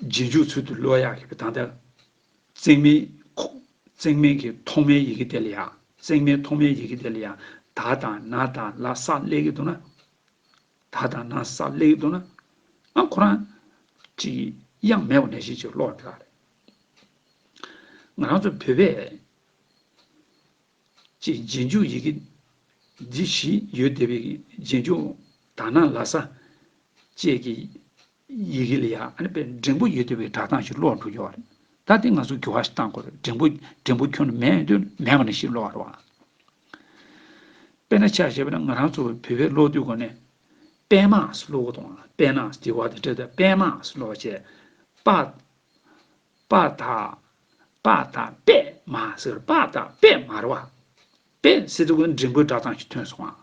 རྗེས་འཇུག་ཚུལ་དུ་ཀློག་ཡག་གི་ད་ལྟ་བརྩེགས་མའི་ཁོ་བརྩེགས་མའི་གི་ཐོག་མའི་ཡི་གེ་དེ་ལ་ཡང་བརྩེགས་མའི་ཐོག་མའི་ཡི་གེ་དེ་ལ་ཡང་ད་དང་ན་དང་ལ་ས་སླེབས་ཀྱི་འདུག་ན། ད་དང་ན་ས་སླེབས་ཀྱི་འདུག་ན། ཨ་ཁོ་རང་ཅིག་དབྱངས་མེད་པ་ནང་བཞིན་ཅིག་ཀློག་དེ་ག་རེད། ང་རང་ཚོ་བོད་པས་ཅིག་རྗེས་འཇུག་ཡི་གེ་འདི་བཞི་ཡོད་བསྡད་པའི་རྗེས་འཇུག་ད་ན་ལ་ས་བཅས་ཀྱི་ཡི་གེ་ལ་ཡང་ཨ་ནི་དཔེ་འགྲེང་བུ་ཡོད་བསྡད་པའི་སྒྲ་གདངས་ཤིག་ཀློག་འགྲོ་ཡོད་རེད། ད་དེ་ང་ཚོ་འགྱུར་བ་ཞིག་བཏང་དགོས་རེད། འགྲེང་བུ་འགྲེང་བུ་ཁྱོན་ནས་མེད་དུས་མེད་པ་ནང་བཞིན་ཀློག་རེད་བ། དཔེར་ན་ཆ་བཞག་པ་ན་ང་རང་ཚོ་བོད་པའི་ཀློག་དུས་གོ་ནས་པདྨ་ཟེར་ཀློག་གི་འདུག་པདྨ་ཟེར་དེ་བ་དེ་འདྲ་ད་པདྨ་ཟེར་ཀློག་བྱས། པ་པ་ད་པ་ད་པད་མ་ཟེར། པ་ད་པད་མ་རེད་བ། པད་ཟེར་དུས་ཀོ་འགྲེང་བུའི་སྒྲ་གདངས་ཤིག་ཐོན་སོང་ཨ།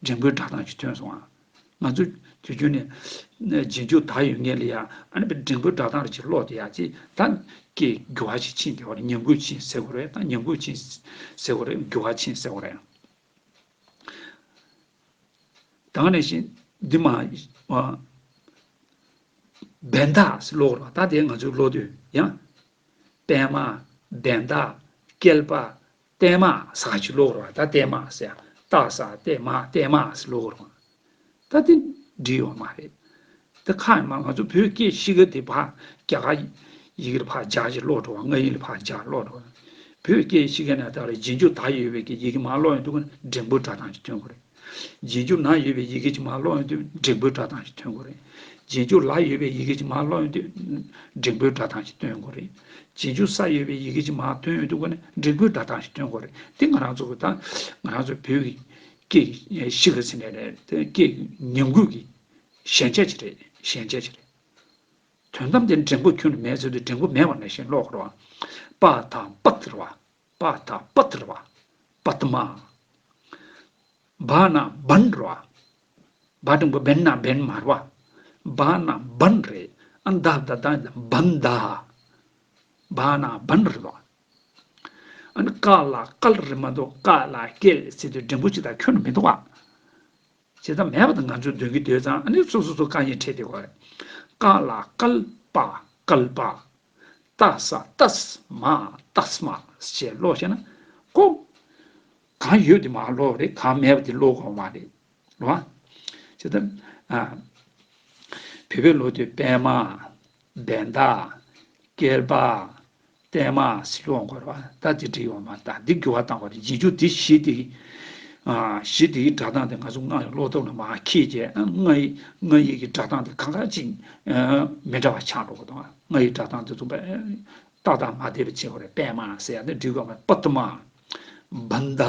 འགྲེང་བུའི་སྒྲ་གདངས་ཤིག་ཐོན་སོང་ཨ། ང་ཚོ་དུས་རྒྱུན་ནས་རྗེས་འཇུག་ད་ཡོད་མཁན་ལ་ཡ་ཨ་ནི་འགྲེང་བུའི་སྒྲ་གདངས་རེ་ཅིག་ཀློག་དེ་ཡ་ཅིག་ད་སྐད་འགྱུར་བ་ཞིག་ཕྱིན་དེ་བ་རེད། ཉམས་རྒུད་ཕྱིན་ཟེར་དགོས་རེད། ད་ཉམས་རྒུད་ཕྱིན་ཟེར་དགོས་རེད། འགྱུར་བ་ཕྱིན་ཟེར་དགོས་རེད། ད་ག་ནང་བཞིན་འདི་མ་བན་དྷ་ཟེར་ཀློག་རོགས། ད་དེ་ང་ཚོའི་ཀློག་དུས་ཡང་པདྨ་བན་དྷ་བསྐལ་པ་བརྟན་མ་ཟེར་ག་ཅིག་ཀློག་རོགས། ད་བརྟན་མ་ཟེར་ཏ་ས་བརྟན་མ་བརྟན་མ་ཟེར་ཀློག་རོགས། ད་དེ་འགྲིག་ཡོད་མ་རེད། དེ་ཁ་ཡིན་མ་ང་ཚོ་བོད་སྐད་ཤེས་ཀ་དེ་ཕར་རྒྱ་གར་ཡི་གེར་ཕར་སྦྱར་ཅིག་ཀློག་འགྲོ་བ། སྔགས་ཡིག་ལ་ཕར་སྦྱར་ཀློག་འགྲོ་བ། བོད་སྐད་ཤེས་ཀ་ན་ད་རེས་རྗེས་འཇུག་ད་ཡོད་པའི་གི་ཡི་གེ་མར་ཀློག་ཡོང་དུས་ཀ་ན་འགྲེང་བུ་སྒྲ་གདངས་ཅིག་ཐོན་དགོས་རེད། རྗེས་འཇུག་ན་ཡོད་པའི་ཡི་གེ་ཅིག་མར་ཀློག་ཡོང་དུས་འགྲེང་བུའི་སྒྲ་གདངས་ཅིག་ཐོན་དགོས་རེད། རྗེས་འཇུག་ལ་ཡོད་པའི་ཡི་གེ་ཅིག་མར་ཀློག་ཡོང་དུས་འགྲེང་བུའི་སྒྲ་གདངས་ཅིག་ཐོན་དགོས་རེད། རྗེས་འཇུག་ས་ཡོད་པའི་ཡི་གེ་ཅིག་མར་ཐོན་ཡོང་དུས་ཀ་ན་འགྲེང་བུའི་སྒྲ་གདངས་ཅིག་ཐོན་དགོས་རེད། དེ་ང་རང་ཚོ་གི་ད་ང་རང་ཚོ་བོད་ཀྱི་སྐད་ཀྱི་ཤེས་ཀ་ཟེར་ནས་རེད། དེ་སྐད་ཀྱི་ཉམས་རྒུད་ཀྱི་ཞན་ཆ་ཅིག་རེད། ཞན་ཆ་ཅིག་རེད། དོན་དམ་དེ་འགྲེང་བུ་ཁྱོན་ནས་མེད་ཟེར་དུས་འགྲེང་བུ་མེད་པ་ནང་བཞིན་ཀློག་རོགས། པ་ད་པད་རེད་བ། པ་ད་པད་རེད་བ། པདྨ། བ་ན་བན་རེད་བ། བ་འགྲེང་བུ་བན་ན་བན་མ་རེད་བ། བ་ན་བན་རེད། ཨ་ད་ད་ད་བན་ད། བ་ན་བན་རེད་བ། ཨ་ནི་ཀ་ལ་ཀལ་རེད་མ་གཏོགས་ཀ་ལ་ཀེལ་ཟེར་དུས་འགྲེང་བུ་ཅིག་དང་ཁྱོན་ནས་མི་འདུག་བ། བྱས་ཙང་མེད་པ་དང་ང་ཚོས་འདོན་གྱི་འདོད་ཙང་ཨ་ནི་སོ་སོ་སོ་དཀའ་ངལ་འཕྲད་བསྡད་ཀྱི་ཡོད་རེད། ཀ་ལ་ཀལ་པ་ཀལ་པ། ཏ་ས་ཏ་སྨ་ཏ་སྨ་ཞེས་ཀློག་བྱས་ན་ཁོ། གང་ཡོད་དེ་མར་ཀློག་རེད། གང་མེད་པ་དེ་ཀློག་དགོས་མ་རེད། རེད་བ། བྱས་ཙང་ཨ། བོད་པའི་ཀློག་དུས་པད་མ། བན་ད། ཀེལ་པ། ཏེ་མ་ཟེར་ཀློག་དགོས་རེད་བ། ད་དེ་འགྲིག་ཡོད་མ་རེད། ད་འདི་འགྱུར་བ་བཏང་དགོས་རེད། རྗེས་འཇུག་དེ་བཞི་དེ། ཨ། བཞི་དེའི་སྒྲ་གདངས་དེ་ང་ཚོ་སྔགས་ཀློག་ཐབས་ལ་མར་འཁྱེར་བྱས་ཨ། སྔགས་ཡིག་སྔགས་ཡིག་གི་སྒྲ་གདངས་དེ་གང་ག་ཅིག་ཨ། མི་འདྲ་བ་ཆགས་འགྲོ་གི་འདུག་ཨ། སྔགས་ཡིག་སྒྲ་གདངས་དེ་ཚོ་པ་ཏག་ཏག་མ་བསྡད་པ་བྱེད་དགོས་རེད། པད་མ་ཟེར་ཡ་དེ་འགྲིག་གི་ཡོད་མ་རེད། པདྨ། བན་ད།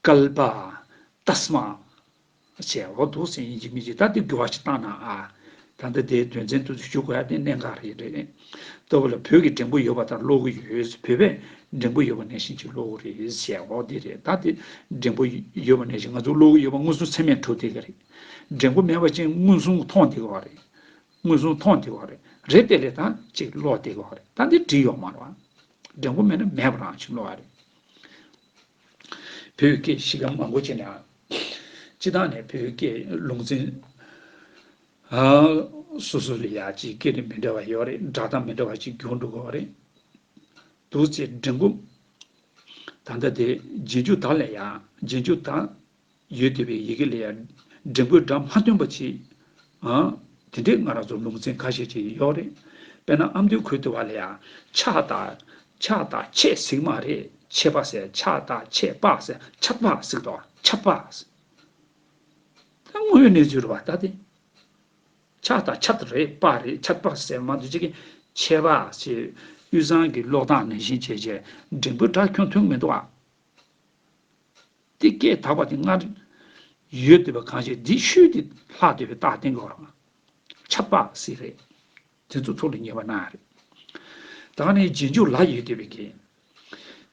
ཀལ་པ། ཏ་སྨ། ཞེས་འོ་འདུག་སེ་ཡིན་གཅིག་མིན་གཅིག་ད་དེ་འགྱུར་བ་ཞིག་བཏང་ན་ཨ། ད་ལྟ་དེའི་དོན་ཚན་དུ་ཞུ་དགོས་ཡ་དེ་གནད་འགག་རེད་རེད། ལྟ་བུ་ལ་བོད་ཀྱི་འགྲེང་བུ་ཡོད་པ་དང་ཀློག་གི་ཡོད། བོད་པས་འགྲེང་བུ་ཡོད་པ་ནང་བཞིན་ཅིག་ཀློག་གི་རེད་ཞེས་འོ་དེ་རེད། ད་དེ་འགྲེང་བུ་ཡོད་པ་ནང་བཞིན་ང་ཚོ་ཀློག་གི་ཡོད་པ་མངོན་སུམ་ཚད་མས་གྲུབ་བསྡད་ཀྱི་རེད། འགྲེང་བུ་མེད་པ་ཅན་མངོན་སུམ་མཐོང་བསྡད་ཀྱི་ཡོད་རེད། མངོན་སུམ་མཐོང་བསྡད་ཀྱི་ཡོད་རེད། རེད་དེ་ལས་ད་ཅིག་ཀློག་བསྡད་ཀྱི་ཡོད་རེད། ད་འདི་འགྲིག་ཡོད་མ་རེད་བ། འགྲེང་བུ་མེད་ན་མེད་པ་རང་ཅིག་ཀློག་ཡ་རེད། བོད་སྐད་གཞི་རྐང་མང་པོ་བྱས་ནས་ཨ། སྤྱིར་བཏང་ནས་བོད་སྐད་ལུང་ཚན་ཨ། སོ་སོ་ལ་ཡ་ཅིག་སྐད་རིགས་མི་འདྲ་བ་ཡོད་རེད། སྒྲ་གདངས་མི་འདྲ་བ་ཅིག་འགྱུར་འགྲོ་གི་ཡོད་རེད། འདུག་སེ་འགྲེང་བུ། ད་ལྟ་དེ་རྗེས་འཇུག་ད་ལ་ཡ་རྗེས་འཇུག་ད་ཡོད་བསྡད་པའི་ཡི་གེ་ལ་ཡ་འགྲེང་བུའི་སྒྲ་མ་ཐོན་པ་ཅིག་ཨ། དེ་འདྲའི་ང་རང་ཚོ་ལུང་ཚན་ཁ་ཤས་ཅིག་ཡོད་རེད། དཔེར་ན་ཨ་མདོའི་ཁུལ་དུ་བ་ལ་ཡ་ཆགས་དང་ཆགས་དང་ཆད་ཟེར་མ་རེད། ཆད་པ་ཟེར། ཆགས་དང་ཆད་པ་ཟེར། ཆད་པ་ཟེར་དོ། ཆད་པ་ཟེར། ད་དངོས་ཡོད་གནས་ཚུལ་རེད་བ་ད་དེ། ཆགས་དང་ཆད་རེད། པ་རེད། ཆད་པ་ཟེར་མ་གཏོགས་ཅིག་གི་ཆད་པ་ཟེར་དབུས་གཙང་གི་ཀློག་སྟངས་ནང་བཞིན་བྱས་བྱས་འགྲེང་བུའི་སྒྲ་ཁྱོན་ཐོན་མི་འདུག་ཨ། དེ་སྐད་དག་པ་དེ་སྔར་ཡོད་བསྡད་པ་གང་ཞིག་འདི་ཤུལ་དེ་ལྷག་བསྡད་པའི་རྟགས་བསྟན་དགོས་རེད། ཆད་པ་ཟེར་རེད། དེ་ཚོ་ཚོ་ལ་ཉེས་པ་གནང་ཡ་རེད། ད་ནི་རྗེས་འཇུག་ལ་ཡོད་བསྡད་པའི་གི།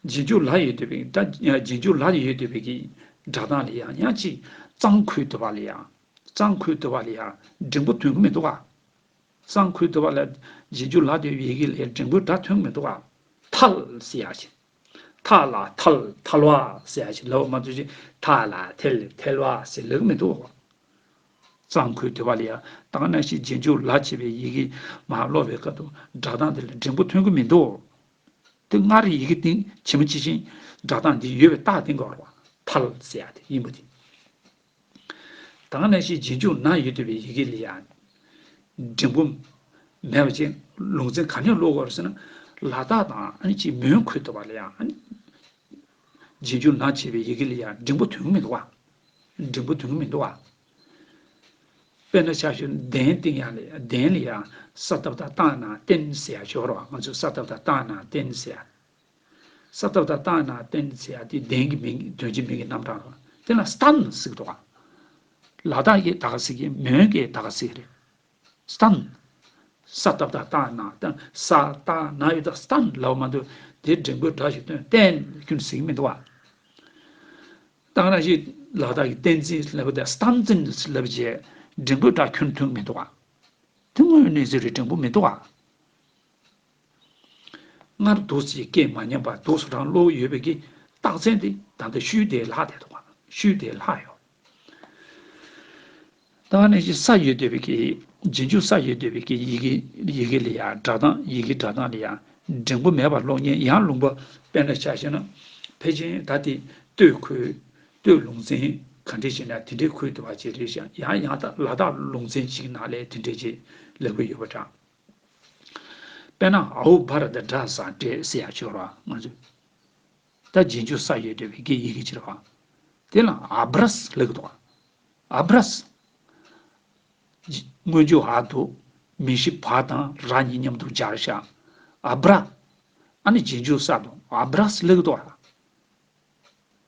རྗེས་འཇུག་ལ་ཡོད་བསྡད་པའི་ད་རྗེས་འཇུག་ལ་ཡོད་བསྡད་པའི་གི་སྒྲ་གདངས་ལ་ཡང་ཡང་ཅིག་གཙང་ཁུལ་དུ་བ་ལ་ཡང་གཙང་ཁུལ་དུ་བ་ལ་ཡང་འགྲེང་བུ་ཐོན་གི་མི་འདུག་ག་གཙང་ཁུལ་དུ་བ་ལ་རྗེས་འཇུག་ལ་དེ་ཡི་གེ་ལས་འགྲེང་བུའི་སྒྲ་ཐོན་གི་མི་འདུག་ག་ཐལ་ཟེར་ཡ་ཞིག་ཐ་ལ་ཐལ་ཐལ་བ་ཟེར་ཡ་ཞིག་ལབ་མ་ཐུབ་ཅིག་ཐ་ལ་ཐལ་ཐལ་བ་ཟེར་ལབ་གི་མི་འདུག་ག་གཙང་ཁུལ་དུ་བ་ལ་ཡ་ད་ག་ནང་བཞིན་རྗེས་འཇུག་ལ་བྱས་པའི་ཡི་གེ་མར་ཀློག་པའི་སྐབས་སུ་སྒྲ་གདངས་དེ་ལ་འགྲེང་བུ་ཐོན་གི་མི་འདུག་དེ་སྔར་ཡི་གེ་སྟེང་ཇི་མ་ཇི་བཞིན་སྒྲ་གདངས་འདི་ཡོད་པའི་རྟགས་བསྟན་དགོས་རེད་བ། ཐལ་ཟེར་ཡ་དེ་ཡིན་པ་དེ། ད་ག་ནང་བཞིན་རྗེས་འཇུག་ན་ཡོད་བསྡད་པའི་ཡི་གེ་ལ་ཡང་འགྲེང་བུ་མེད་པ་ཅིག་ལུང་ཚན་ག་ནས་ཀློག་དགོས་རེད་ཟེར་ན། ལ་དྭགས་དང་ཨ་ནི་ཅིག་མོན་ཁུལ་དུ་བ་ལ་ཡང་ཨ་ནི་རྗེས་འཇུག་ན་བྱས་པའི་ཡི་གེ་ལ་ཡང་འགྲེང་བུ་ཐོན་གི་མི་འདུག་བ། འགྲེང་བུ་ཐོན་གི་མི་འདུག་བ། དཔེར་ན་ཆ་བཞག་ན་གདན་སྟེང་ཡང་ལ་གདན་ལ་ཡང་ས་བཏབ་དང་བཏང་ན་བསྟན་ཟེར་ཡ་ཡོད་རེད་བ། ང་ཚོས་ས་བཏབ་དང་བཏང་ན་བསྟན་ཟེར་ཡ། ས་བཏབ་དང་བཏང་ན་བསྟན་ཟེར་ཡ་དེ་གདན་གྱི་མིང་དོན་གྱི་མིང་གི་རྣམ་གྲངས་རེད་བ། དེ་ལ་སྟན་ཟེར་གི་འདུག་བ། ལ་དྭགས་ཀྱིས་ད་ག་ཟེར་གི། མོན་གྱིས་ད་ག་ཟེར་གི་རེད། སྟན། ས་བཏབ་དང་བཏང་ན་བཏང་། ས་བཏང་ན་ཡོད་དང་སྟན་ལབ་མ་འདུག་དེ་འགྲེང་བུའི་སྒྲ་ཞིག་ཐོན་བསྟན་ཁྱོན་ཟིག་མི་འདུག་བ། ད་ག་ནང་བཞིན་ལ་དྭགས་ཀྱི་བསྟན་འཛིན་ལབ་དང་སྟན་འཛིན་ལབ་བྱས་འགྲེང་བུའི་སྒྲ་ཁྱོན་ཐོན་མི་འདུག་བ། དེ་དངོས་ཡོད་གནས་ཚུལ་རེད། འགྲེང་བུ་མི་འདུག་བ། སྔར་འདུག་སེ་སྐད་མ་ཉམས་པར་འདུག་སེ་རང་ཀློག་ཡོད་པའི་གི་རྟགས་མཚན་དེ་ད་ལྟ་ཤུལ་དེ་ལྷག་བསྡད་འདུག་ག་ཤུལ་དེ་ལྷག་ཡོད། ད་ནས་ཀྱི་ས་ཡོད་བསྡད་པའི་གི་རྗེས་འཇུག་ས་ཡོད་བསྡད་པའི་གི་ཡི་གེ་ཡི་གེ་ལ་ཡང་སྒྲ་གདངས་ཡི་གེ་སྒྲ་གདངས་ལ་ཡང་འགྲེང་བུ་མེད་པར་ཀློག་མཁན་ཡང་ལུང་པ་དཔེར་ན་ཆ་བཞག་ན་ཕལ་ཆེར་ད་དེ་སྟོད་ཁུལ་སྟོད་ལུང་ཚན་ག་འདྲས་ཞེ་ན་དེ་འདྲའི་ཁུལ་དུ་བ་ཅིག་རེད་ཤག་ཡང་ཡང་ད་ལ་དྭགས་ལུང་ཚན་ཅིག་ནང་ལ་དེ་འདྲས་ཅིག་ལབ་ཀྱི་ཡོད་པ་འདྲ། དཔེར་ན་ཨའུ་བྷ་ར་ད་དྲ་ས་འདྲེ་ཟེར་ཡ་ཅིག་ཡོད་རེད་བ། ང་ཚོས་ད་རྗེས་འཇུག་ས་ཡོད་བསྡད་པའི་གི་ཡི་གེ་ཅིག་རེད་བ། དེ་ལ་ཨ་བྲ་ཟེར་ལབ་ཀྱི་འདུག་བ། ཨ་བྲ་ཟེར། སྔོན་འཇུག་ཨ་འདུག་མིང་གཞི་བ་དང་ར་གཉིས་མཉམ་དུ་སྦྱར་བཞག་ཨ་བྲ། ཨ་ནི་རྗེས་འཇུག་ས་འདུག་ཨ་བྲ་ཟེར་ལབ་ཀྱི་འདུག་བ།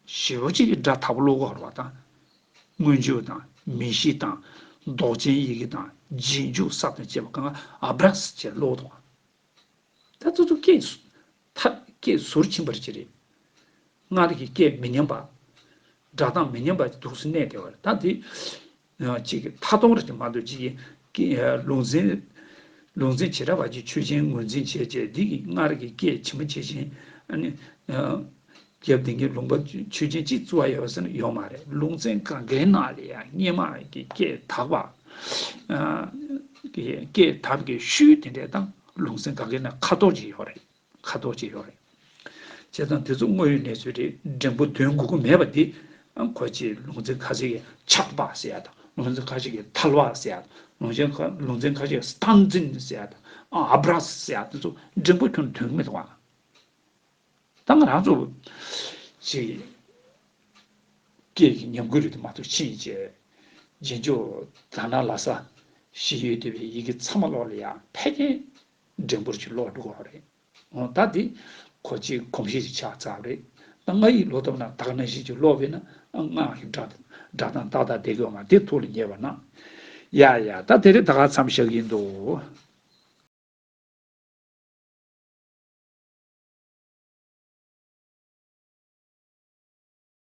ཞེ་པོ་ཅིག་གི་སྒྲ་དག་པོ་ཀློག་གི་ཡོད་རེད་བ་དང་། སྔོན་འཇུག་དང་མིང་གཞི་དང་། འདོགས་ཅན་ཡི་གེ་དང་རྗེས་འཇུག་ས་དང་བཅས་པ་གང་ག་ཨ་བྲ་ཟེར་ཀློག་འདུག་བ། ད་ཚོ་ཚོ་སྐད་ཟུ་ཐ་སྐད་ཟུར་ཕྱིན་པར་བྱེད་རེད། སྔར་གྱི་སྐད་མི་ཉམས་པ། སྒྲ་གདངས་མི་ཉམས་པ་འདུག་སེ་གནས་བསྡད་པ་རེད། ད་འདི་ཅིག་མཐའ་སྟོང་རེད་དེ་མ་གཏོགས་ཅིག་གི་ལུང་ཚན་ལུང་ཚན་བྱེ་བྲག་པ་ཅིག་ཆོས་ཅན་ངོས་འཛིན་བྱས་བྱས་འདི་གི་སྔར་གྱི་སྐད་ཇི་མ་ཇི་བཞིན་ཨ་ནི་ ཨ། རྒྱབ་དེ་གི་ལུང་པ་ཆོས་ཅན་གཅིག་བཙུགས་པ་ཡོད་ཟེར་ན་ཡོད་མ་རེད། ལུང་ཚན་གང་གའི་ནང་ལ་ཡང་སྔོན་མ་གི་སྐད་དག་པ། ཨ། གི་སྐད་དག་པའི་ཤུལ་དེ་འདྲ་དང་ལུང་ཚན་གང་གའི་ནང་ཁ་དོག་ཅིག་ཡོད་རེད། ཁ་དོག་ཅིག་ཡོད་རེད། བྱས་ཙང་དེ་ཚོ་དངོས་ཡོད་གནས་ཚུལ་རེད། འགྲེང་བུ་འདོན་དགོས་ཀྱི་མེད་པ་འདི། ཨ། ཁོ་ཅིག་ལུང་ཚན་ཁ་ཤས་ཀྱིས་ཆག་པ་ཟེར་ཡ་དང་། ལུང་ཚན་ཁ་ཤས་ཀྱིས་ཐལ་བ་ཟེར་ཡ་དང་། ལུང་ཚན་ཁ་ལུང་ཚན་ཁ་ཤས་ཀྱིས་སྟངས་འཛིན་ཟེར་ཡ་དང་། ཨ། ཨ་བྲ་ཟེར་ཡ་དེ་ཚོ་འགྲེང་བུ་ཁྱོན་འདོན་གྱི་མི་འདུག་ཨ། ད་ང་རང་ཚོ་ཅིག་སྐད་ཀྱི་ཉམས་རྒུད་རེད་དུ་མ་གཏོགས་ཕྱིན་བྱས། རྗེས་འཇུག་དང་ན་ལ་ས་ཞིག་ཡོད་བསྡད་པའི་ཡི་གེ་ཚང་མ་ཀློག་ལ་ཡང་ཕལ་ཆེར་འགྲེང་བུར་ཅིག་ཀློག་འགྲོ་གི་རེད། འོ་ད་འདི་ཁོ་ཅིག་གོམས་གཤིས་ཅིག་ཆགས་ཚར་བ་རེད། ད་སྔགས་ཡིག་ཀློག་ཐུབ་ན་ད་ག་ནང་བཞིན་ཅིག་ཀློག་པས་ན། ཨ། སྔགས་ཀྱི་སྒྲ་སྒྲ་གདངས་ཏག་ཏག་བསྡད་ཀྱི་ཡོད་མ་རེད། དེ་ཐུགས་ལ་ངེས་པ་གནང་། ཡ་ཡ། ད་དེ་རིང་ད་ག་མཚམས་བཞག་གི་ཡིན་འདུག།